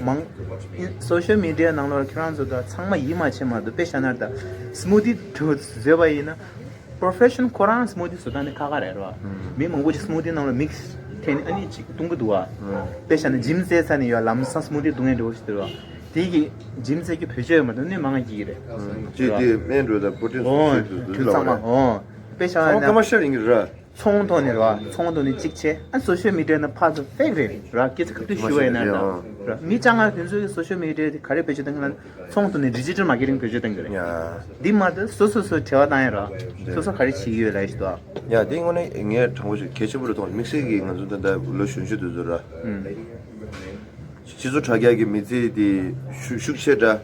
མང་social media་ནང་ལོགས་ཁྱེད་རང་ཚོ་ད་ཚང་མ་ཡིད་མ་ཆེས་མ་གཏོགས་དཔེ་བཞག་ན་ད་smoothie་དེ་བཟོས་པ་ཡིན་ན། profession་ཁོ་རང་smoothie་བཟོ་སྟངས་ནི་ཁག་ཁག་རེད་རོ། མི་མང་པོ་ཅིག་smoothie་ནང་ལ་mix་འཐེན་ནས་ཨ་ནི་ཅིག་བཏུང་གི་འདུག་བ། དཔེ་བཞག་ན་gym་རྩེད་ས་ནས་ཡོད་ལམ་སང་smoothie་བཏུང་ཡས་འགྲོ་ཞིག་འདུག་བ། དེ་གི་gym་རྩེད་ཀྱི་བེད་སྤྱོད་ཡོད་མ་གཏོགས་གནོད་མང་ང་སྐྱེ་གི་རེད། ཅིག་དེ་སྨན་འགྲོ་དང་protein་ཨོ་ཚོད་དུ་དུས་དུ་ཚང་ལ་མ་རེད། ཨོ་དཔེ་བཞག་ཚང་མ་ན་commercial་ཡིན་གི་རེད། ཚོང་ཐོག་ནས་རེད་བ། ཚོང་ཐོག་ནས་གཅིག་བྱས་ཨ་social media་ནང་ཕར་ཚུར་fake་རེད་ར། སྐད་ཆ་ཁ་ཐུག་ཞུ་བ་ཡིན་ན་ར། མི་ཅང་ང་དེ་ཚོའི་social media་དེ་ག་རེ་བེད་སྤྱོད་གཏོང་གི་ན་ཚོང་ཐོག་ནས་digital marketing་བེད་སྤྱོད་གཏོང་གི་རེད། འདི་མ་གཏོགས་སོ་སོ་སོ་བྲེལ་བ་བཏང་ཡ་ར། སོ་སོ་ག་རེ་བྱེད་ཀྱི་ཡོད་ལབ་ཞིག་ཏོ། ཡ་དེ་དངོས་གནས་ངས་དྲང་པོ་ཞིག་གལ་ཆེན་པོ་རེད་མཐོང་། དམིགས་བསལ་གྱིས་ང་ཚོ་ད་ལྟ་ལོ་གཞོན་ཤོས་དེ་ཚོ་ར། སྤྱི་ཚོགས་དྲ་རྒྱ་གི་མི་ཚེ་དེ་ཤུགས་ཤུགས་ཆེ་འདྲ།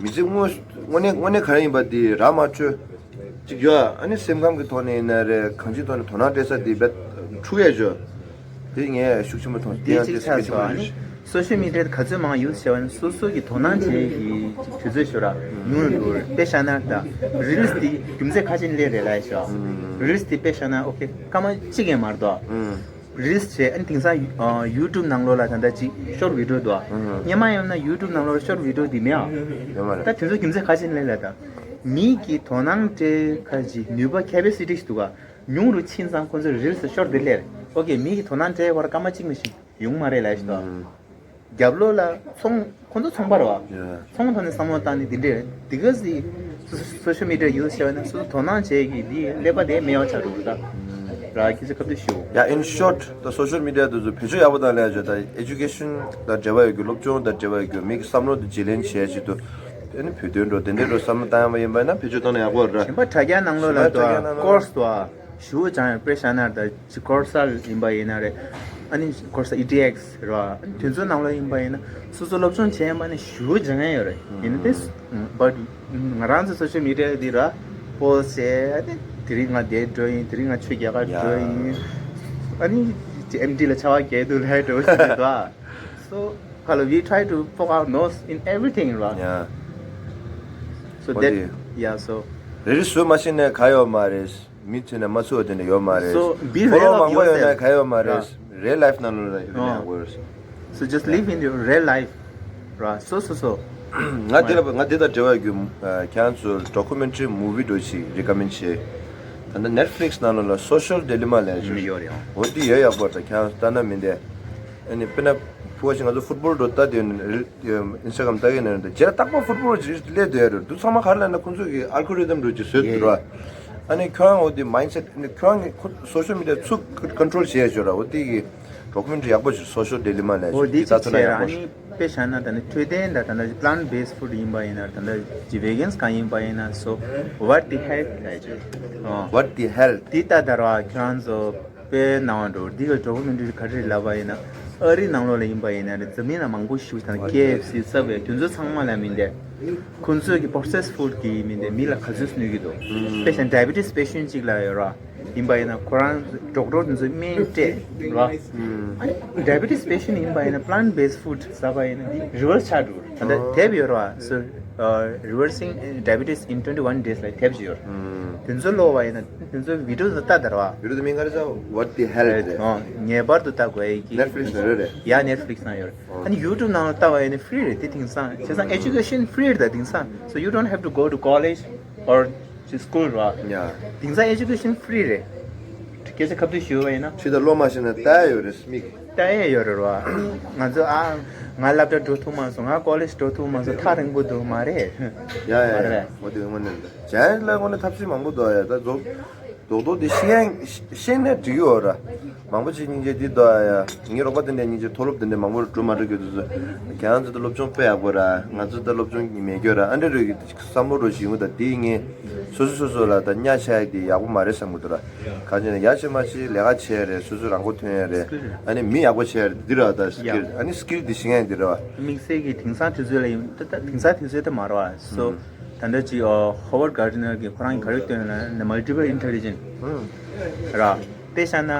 མི་ཚེ་དངོས་དངོས་གནས་དངོས་གནས་ག་རེ་ཡིན་པ་དེ་ར་མ་ཆོད། ཅིག་ཡོད་ཨ་ནི་སེམས་ཁམས་ཀྱི་ཐོག་ནས་ཡིན་ན་རེད། གང་ཅིའི་ཐོག་ནས་དོ་སྣང་སྤྲད་ས་དེ་བེད་འཁྲུག་ཡས་ཡོད། དེ་ངས་ཤུགས་ཆེན་པོ་མཐོང་། དེ་ཡང་གཅིག་དེ་ཆགས་སོང་། ཨ་ནི་social media་དེ་ག་ཚོད་མང་use་བྱས་པ་ནི་སོ་སོ་གི་དོ་སྣང་བྱེད་ཀྱི་དུས་ཚོད་ཤོར་ར་ཉུང་རུ་འགྲོ་རེད། དཔེ་བཞག་ན་ད་reels་དེ་རྒྱུ་མཚན་ཁ་ཤས་སླེབས་རེད་ལབ་ཤོག reels་དེ་དཔེ་བཞག་ན་okay་སྐར་མ་གཅིག་ཡང་མ་རེད་དོ། reels་བྱས་ཨ་ནི་དེང་སང་ཨ་YouTube་ནང་ལོགས་ལ་ད་ལྟ་ཅིག་short video་འདུག་སྔོན་མ་ཡང་ན་YouTube་ནང་ལོགས་short video་འདི་མེད་ཨ། ཡོད་མ་རེད། ད་དེ་ཚོ་རྒྱུ་མཚན་ཁ་ཤས་ལས་ལ་ད། མི་གི་དོ་སྣང་སྤྲད་ཁ་ཅིག་ནུས་པ་capacity་ཞིག་འདུག་ག་ཉུང་རུ་ཕྱིན་ཙང་ཁོ་ཚོས་reels་short་འདི་ལས་okay་མི་གི་དོ་སྣང་སྤྲད་བར་སྐར་མ་གཅིག་མ་ཞིག་ཡོང་མ་རེད་ལབ་ཞིག་འདུག་རྒྱབ་ལོགས་ལ་ཚོང་ཁོ་ཚོ་ཚོང་པ་རེད་བ། ཚོང་ཐོག་ནས་བསམ་བློ་བཏང་ནས་འདི་འདྲས་འདི་ག་ཟིག་social media use་བྱས་པ་ན་སོ་སོ་དོ་སྣང་བྱེད་ཀྱི་འདི་ཀླད་པ་དེ་མེད་པ་ཆགས་འགྲོ་གི་ད། ར་ཁྱེད་ཚོ་ཁ་ཐུག་ཞུ། ཡ་in short་ད་social media་དེ་ཚོ་བེད་སྤྱོད་ཡག་པོ་བཏང་ལས་བྱ་ད་education་དང་འབྲེལ་བ་ཡོད་རྒྱུ་སློབ་སྦྱོང་དང་འབྲེལ་བ་ཡོད་རྒྱུ་མི་གི་བསམ་བློ་དེ་བརྗེ་ལེན་བྱེད་ཆེད་དུ་དེ་ནི་བོད་དོན་འགྲོ་དེ་འདྲས་འགྲོ་བསམ་བློ་བཏང་ཡག་པ་ཡིན་པ་ན་བེད་སྤྱོད་བཏང་ན་ཡག་པོ་རེད། གཞན་པ་དྲ་རྒྱ་ནང་ལོགས་ལ་གཞན་པ་དྲ་རྒྱ་ནང་ལོགས་course་དོ་ཞུ་བ་ཅང་ཡོད་དཔེ་བཞག་ན་ད། ཅིག་ཀོར་ས་ཡིན་པ་ཡིན་ན་རེད། ཨ་ནི་ཀོར་ས་E T X་རེད་བ། དེ་ཚོའི་ནང་ལ་ཡིན་པ་ཡིན་ན་སོ་སོ་སློབ་སྦྱོང་བྱས་ཡིན་པ་ནི་ཞུ་སྦྱང་ཡ་ཡོད་རེད། ཡིན་ན་དེ་but་ང་རང་ཚོ་social media་འདི་ར་post་བྱས་ཨ་ནི་དེ་རིང་ང་འདིར་འགྲོ་ཡིན། དེ་རིང་ང་ཆོས་རྒྱག་གར་འགྲོ་ཡིན། ཨ་ནི་M D་ལ་ཆར་པ་བརྒྱབ་འདུག་ལབ་འགྲོ་བཞིན་རེད་དོ། So ཁ་ལ་we try to poke our nose in everything རེད་བ། So that yeah so རེ་རེ་བཟོས་མ་ཤེས་ན་ག་ཡོད་མ་རེད། མི་ཚོས་ན་མ་ཚུགས་པ་དེ་འདྲ་ཡོད་མ་རེད། So be real of yourself. Follow་མང་པོ་ཡོད་ན་ག་ཡོད་མ་རེད། Real life་ནང་ལོགས་ལ་ཡོད་ན་worse. So just live in your real life. ར་སོ་སོ་སོ། ང་དེ་ལ་ང་དེ་དང་འབྲེལ་བ་རྒྱུ་ཁྱེད་རང་ཚོར་documentary movie་འདྲ་ཞིག་recommend་བྱེད། ད་ལྟ་Netflix་ནང་ལོགས་ལ་Social Dilemma་ལབ་ཞིག་ཡོད་རེད། འོ་དེ་ཡོད་ཡག་པོ་རེད། ཁྱེད་རང་ལྟ་ན་མི་འདས། ཨ་ནི་དཔེར་ན་ཕུ་བ་ཞིག་ང་ཚོ་football་འདྲ་ལྟ་དེ་Instagram་ལྟ་གི་ནས་རེད། རྗེས་ལ་རྟག་པར་football་ཅིག་སླེབས་བསྡད་ཡོད་རེད། འདུག་ཚང་མ་ག་རེ་ལབ་ན་ཁོང་ཚོ་གི་algorithm་འདྲ་ཅིག་བཟོས་འདུག་ར། ཨ་ནི་ཁྱོད་རང་འོ་དེ་mindset་ཨ་ནི་ཁྱོད་རང་གི་ཁོ་social media་ཚུར་control་བྱེད་ཡ་ཅིག་ཡོད་ར། འོ་དེ་གི་documentary་ཡག་པོ་ཅིག Social Dilemma་ལབ་ཅིག་འོ་དེ་ཅིག་བྱས་ར། ཨ་ནི་དཔེ་བཞག་ན་ད་ནི་འཕྲོད་བསྟེན་དང་ད་ནི་plant based food་ཡིན་པ་ཡིན་ན་ད་ནི་vegans་གང་ཡིན་པ་ཡིན་ན་so what the health་ལབ་ཅིག What the health། དེ་ལྟ་དར་བ་ཁྱོད་རང་ཚོ། དཔེ་ནང་བ་འགྲོ་འདི་ག་documentary་ག་རེ་ལབ་པ་ཡིན་ན་ཨ་རི་ནང་ལོགས་ལ་ཡིན་པ་ཡིན་ན་རེད། འཛམ་གླིང་ལ་མང་པོ་ཞིག་དང་K F C Subway་དེ་ཚོ་ཚང་མ་ལ་མིན་ཏེ། ཁོང་ཚོས་ཀྱི་processed food་གི་མིན་ཏེ་མི་ལ་ག་ཚོད་གནོད་ཀྱི་འདུག་དཔེ་བཞག་diabetes patient་གཅིག་ལ་ཡོད་ར་ཡིན་པ་ཡིན་ན་ཁོ་རང་doctor་དེ་ཚོས་སྨན་སྤྲད་ར། ཨ་ནི་diabetes patient་ཡིན་པ་ཡིན་ན་plant based food་ཟ་བ་ཡིན་ན་འདི་reverse་ཆགས་འགྲོ་ད་ལྟ་དེབ་ཡོད་ར། So uh, reversing diabetes in twenty-one days་ལ་དེབ་ཅིག་ཡོད་ར། དེ་ཚོ་ཀློག་པ་ཡིན་ན། དེ་ཚོའི་video་དེ་ལྟ་དར་བ། Video་དེ་མིང་ག་རེ་ཟེར། What the health་རེད། ཨོ། ངེས་པར་དུ་ལྟ་དགོས་ཡ་གི། Netflix་ནང་ཡོད་རེད། ཡ་Netflix་ནང་ཡོད་རེད། ཨ་ནི་YouTube་ནང་ལ་ལྟ་བ་ཡིན་ན་free་རེད་དེ་དེང་སང་། བྱས་ཙང་education free་རེད་ད་དེང་སང་། So you don't have to go to college or to school་ར། ཡ། དེང་སང་education free་རེད། སྐད་ཆ་ཁ་ཐུག་ཞུ་བ་ཡིན་ན། ཁྱེད་ད་སློབ་མ་ཤེས་ན་ལྟ་ཡ་ཡོད་རེད་མིག་ལྟ་ཡ་ཡོད་རེད་ར། ང་ཚོ་ཨ་ང་སློབ་གྲྭ་འགྲོ་ཐུབ་མ་སོང་། ང་college་འགྲོ་ཐུབ་མ་སོང་། ཐག་རིང་པོ་འདུག་མ་རེད། ཡ་ཡ་ཡ། འོ་དེ་དངོས་གནས་ད་ཅན་ལ་དངོས་གནས་ཐབས་ཤེས་མང་པོ་འདུག་ཡ། ད་རྫོགས་ རྡོག་རྡོག་དེ་ཤེས་ཤེས་ནས་འགྲིག་ཡོད་ར། མང་པོ་ཅིག་སྙིང་རྗེ་འདི་འདུག་ཨ་ཡ། ངའི་རོགས་པ་དེ་འདྲས་སྙིང་རྗེ། མཐོ་སློབ་དེ་འདྲས་མང་པོ་གྲུབ་མ་འགྲོ་གི་འདུག་ཟེར། ཁྱེད་རང་ཚོ་ད་སློབ་སྦྱོང་དཔེ་ཡག་པོ་ར། ང་ཚོ་ད་སློབ་སྦྱོང་མེད་གྱོད་ར། ཨ་འདྲས་རོལ་གི་བསམ་བློ་རོ་ཞིག་ཡོང་གི། ད་དེ་ངས་སོ་སོ་སོ་སོ་ལ་ད་གཉའ་ཆ་ཡ་དེ་ཡག་པོ་མ་རེད་བསམ་གི་འདུག་ར། གང་བྱས་ན་ཡ་བྱེད་མ་བྱེད་ལས་ཀ་བྱས་རེད། སོ་སོ་རང་མགོ་ཐོན་ཡ་རེད། ཨ་ནི་མི་ཡག་པོ་བྱས་རེད། འདི་ར་ད་སི་ཀིལ། ཨ་ནི་སི་ཀིལ་འདི་ཤེས་ཡ་འདི་ར་བ། དམིགས་བསལ་གྱི་དེང་སང་དུས་ཚོད་ལ་ཡིན་ད། ད་དེང་སང་དུས་ཚོད་ད་མ་རེད་བ། སོ་ད་ལྟ་ཅིག་ཨོ་ཧོ་ཝར་གྷར་ཏི་ནར་གྱིས་ཁོ་རང་གིས་ག་རེ་བཏོན་ཡོད་ལབ་ན། མལ་ཊི་པལ་ཨིན་ཊེ་ལི་ཇེན་སི་ར། དཔེ་བཞག་ན་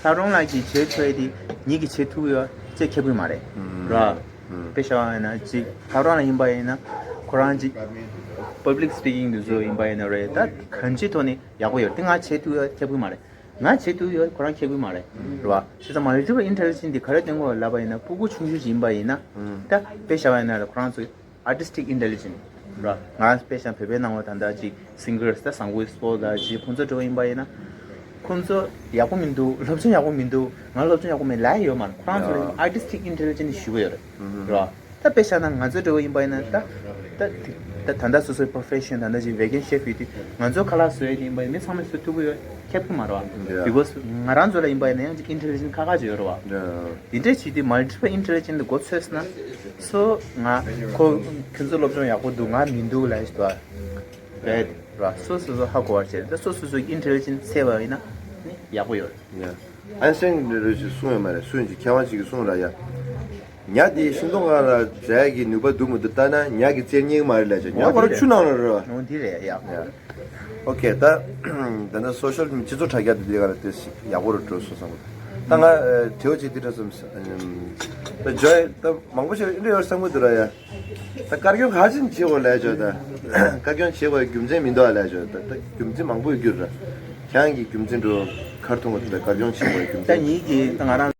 ལྷ་རོང་ལགས་ཀྱིས་བྱེད་ཐུབ་ཡ་དེ་ངེད་ཀྱིས་བྱེད་ཐུབ་ཀྱི་ཡོད་ཅེས་ཁྱབ་ཀྱི་མ་རེད་ར། དཔེ་བཞག་པ་ཡིན་ན་ཅིག་ལྷ་རོང་ལགས་ཡིན་པ་ཡིན་ན་ཁོ་རང་ཅིག་པབ་ལིག་སི་པི་ཀིང་དེ་ཚོ་ཡིན་པ་ཡིན་ན་རེད། ད་གང་ཅིའི་ཐོག་ནས་ཡག་པོ་ཡོད་རེད། དེ་ང་བྱེད་ཐུབ་ཡ་ཁྱབ་ཀྱི་མ་རེད། ང་བྱེད་ཐུབ་ཡོད། ཁོ་རང་ཁྱབ་ཀྱི་མ་རེད་ར་བ། བྱས་ཙང་མལ་ཊི་པལ་ཨིན་ཊེ་ལི་ཇེན་སི་འདི་ག་རེ་སྟོན་གྱི་ཡོད་ལབ་པ་ཡིན་ན། སྤུ་གུ་ཆུང་ཆུང་ཞིག་ཡིན་པ་ཡིན་ན། ད་དཔེ་བཞག་པ་ཡིན་ན་ཁོ་རང་ཚོ་ཨར་ཊིསི་ཊིག་ཨིན་ཊེ་ལི་ཇེན་སི་ར། ང་དཔེ་བཞག་བོད་པའི་ནང་ལ་ད་ལྟ་ཅིག་སིང་གར་སི་ད་བཟང་པོའི་སྤོ་ལ་ཅིག་ཁོང་ཚོ་འདྲ་བོ་ཡིན་པ་ཡིན་ན། ཁོང་ཚོ་ཡག་པོ་མི་འདུག་སློབ་སྦྱོང་ཡག་པོ་མི་འདུག་ང་སློབ་སྦྱོང་ཡག་པོ་མེད་ལབ་ཡ་ཡོད་མ་རེད། ཁོ་རང་ཚོ་ལ་ཡང་ཨར་ཊིསི་ཊིག་ཨིན་ཊེ་ལི་ཇེན་སི་ཞུ་གི་ཡོད་རེད་ར། ད་དཔེ་བཞག་ན་ང་ཚོ་འདྲ་བོ་ཡིན་པ་ཡིན་ན། ད་ད་ད་ད་ལྟ་སོ་སོའི་པོ་རོ་ཕེ་ཤན། ད་ལྟ་ཅིག་ཝེ་གན་ཤེཕ་ཡོད་དུས་ང་ཚོ་ཁ་ལག་བཟོ་ཡ་དེ་ཡིན་པ་ཡིན། མི་ཚང་མས་བཟོ་ཐུབ་ཀྱི་ཡོད། ཁྱབ་ཀྱི་མ་རེད་བ། བི་ཀོ་སི་ང་རང་ཚོ་ལ་ཡིན་པ་ཡིན་ན་ཡང་ཅིག་ཨིན་ཊེ་ལི་ཇེན་སི་ཁག་ཁག་ཅིག་ཡོད་རེད་བ། དེ་འདྲས་བྱེད་དུས་མལ་ཊི་པལ་ཨིན་ཊེ་ལི་ཇེན་སི་འདི་མགོ་ཚོས་ན། སོ་ང་ཁོ་ཁྱོད་ཚོ་སློབ་སྦྱོང་ཡག་པོ་འདུག་ང་མི་འདུག་ལབ་ཡ་ཞིག་འདུག་བ། རེད་ར། སོ་སོ་སོ་ཧ་གོ་བར་བྱས། ད་སོ་སོ་སོ་ཨིན་ཊེ་ལི་ཇེན་སི་ཚད་པ་ཡིན་ན་ནི་ཡག་པོ་ཡོད་རེད། ཡ། ཨན་སན་རེ་རེ་ཞིག་གསུངས་ཡོད་མ་རེད། སུ་ཡིན་ཅིག་མཁས་དབང་ཞིག་གིས་གསུངས་ར་ཡ། ཉ་དེ་ཤིང་སྡོང་སྒང་ལ་འཛེག་གི་ནུས་པ་འདུག་མི་འདུག་ལྟ་ན་ཉ་གིས་རྩེར་ཉན་གི་མ་རེད་ལབ་བྱས། ཉ་ཁོ་རང་ཆུ་ནང་ལ་རེད་བ། འོ་འདི་རེད་ཡ། ཡ། ཨོ་ཁེ། ད་ད་ནི་སོ་ཤལ་སྤྱི་ཚོགས་དྲ་རྒྱ་དེ་འདི་ག་ལ་དེ་ཞིག་ཡག་པོ་རུ་འགྲོ་སོང་བསམ་གི། ད་ང་དྲི་བ་ཅིག་འདི་འདྲ་བསམ་སོང་། ད་ཇོའི་ད་མང་པོ་ཞིག་འདི་འདྲ་ཡོད་བསམ་གི་འདུག་ར་ཡ། ད་དཀར་སྐྱོན་ག་ཅིན་བྱེད་དགོས་ལས་བྱོས། ད་དཀར་སྐྱོན་བྱེད་དགོས་རྒྱུ་མཚན་མི་འདུག་ལས་བྱོས། ད་ད་རྒྱུ་མཚན་མང་པོ་ཡོད་རྒྱུ་ར། ཁྱེད་རང་གི་རྒྱུ་མཚན་འགྲོ་གར་མཐོང་གི་འདུག་ད་དཀར་སྐྱོན་བྱེད་དགོས་རྒྱུ་མཚན། ད་ཉིད་ཀྱིས་ད་ང་རང་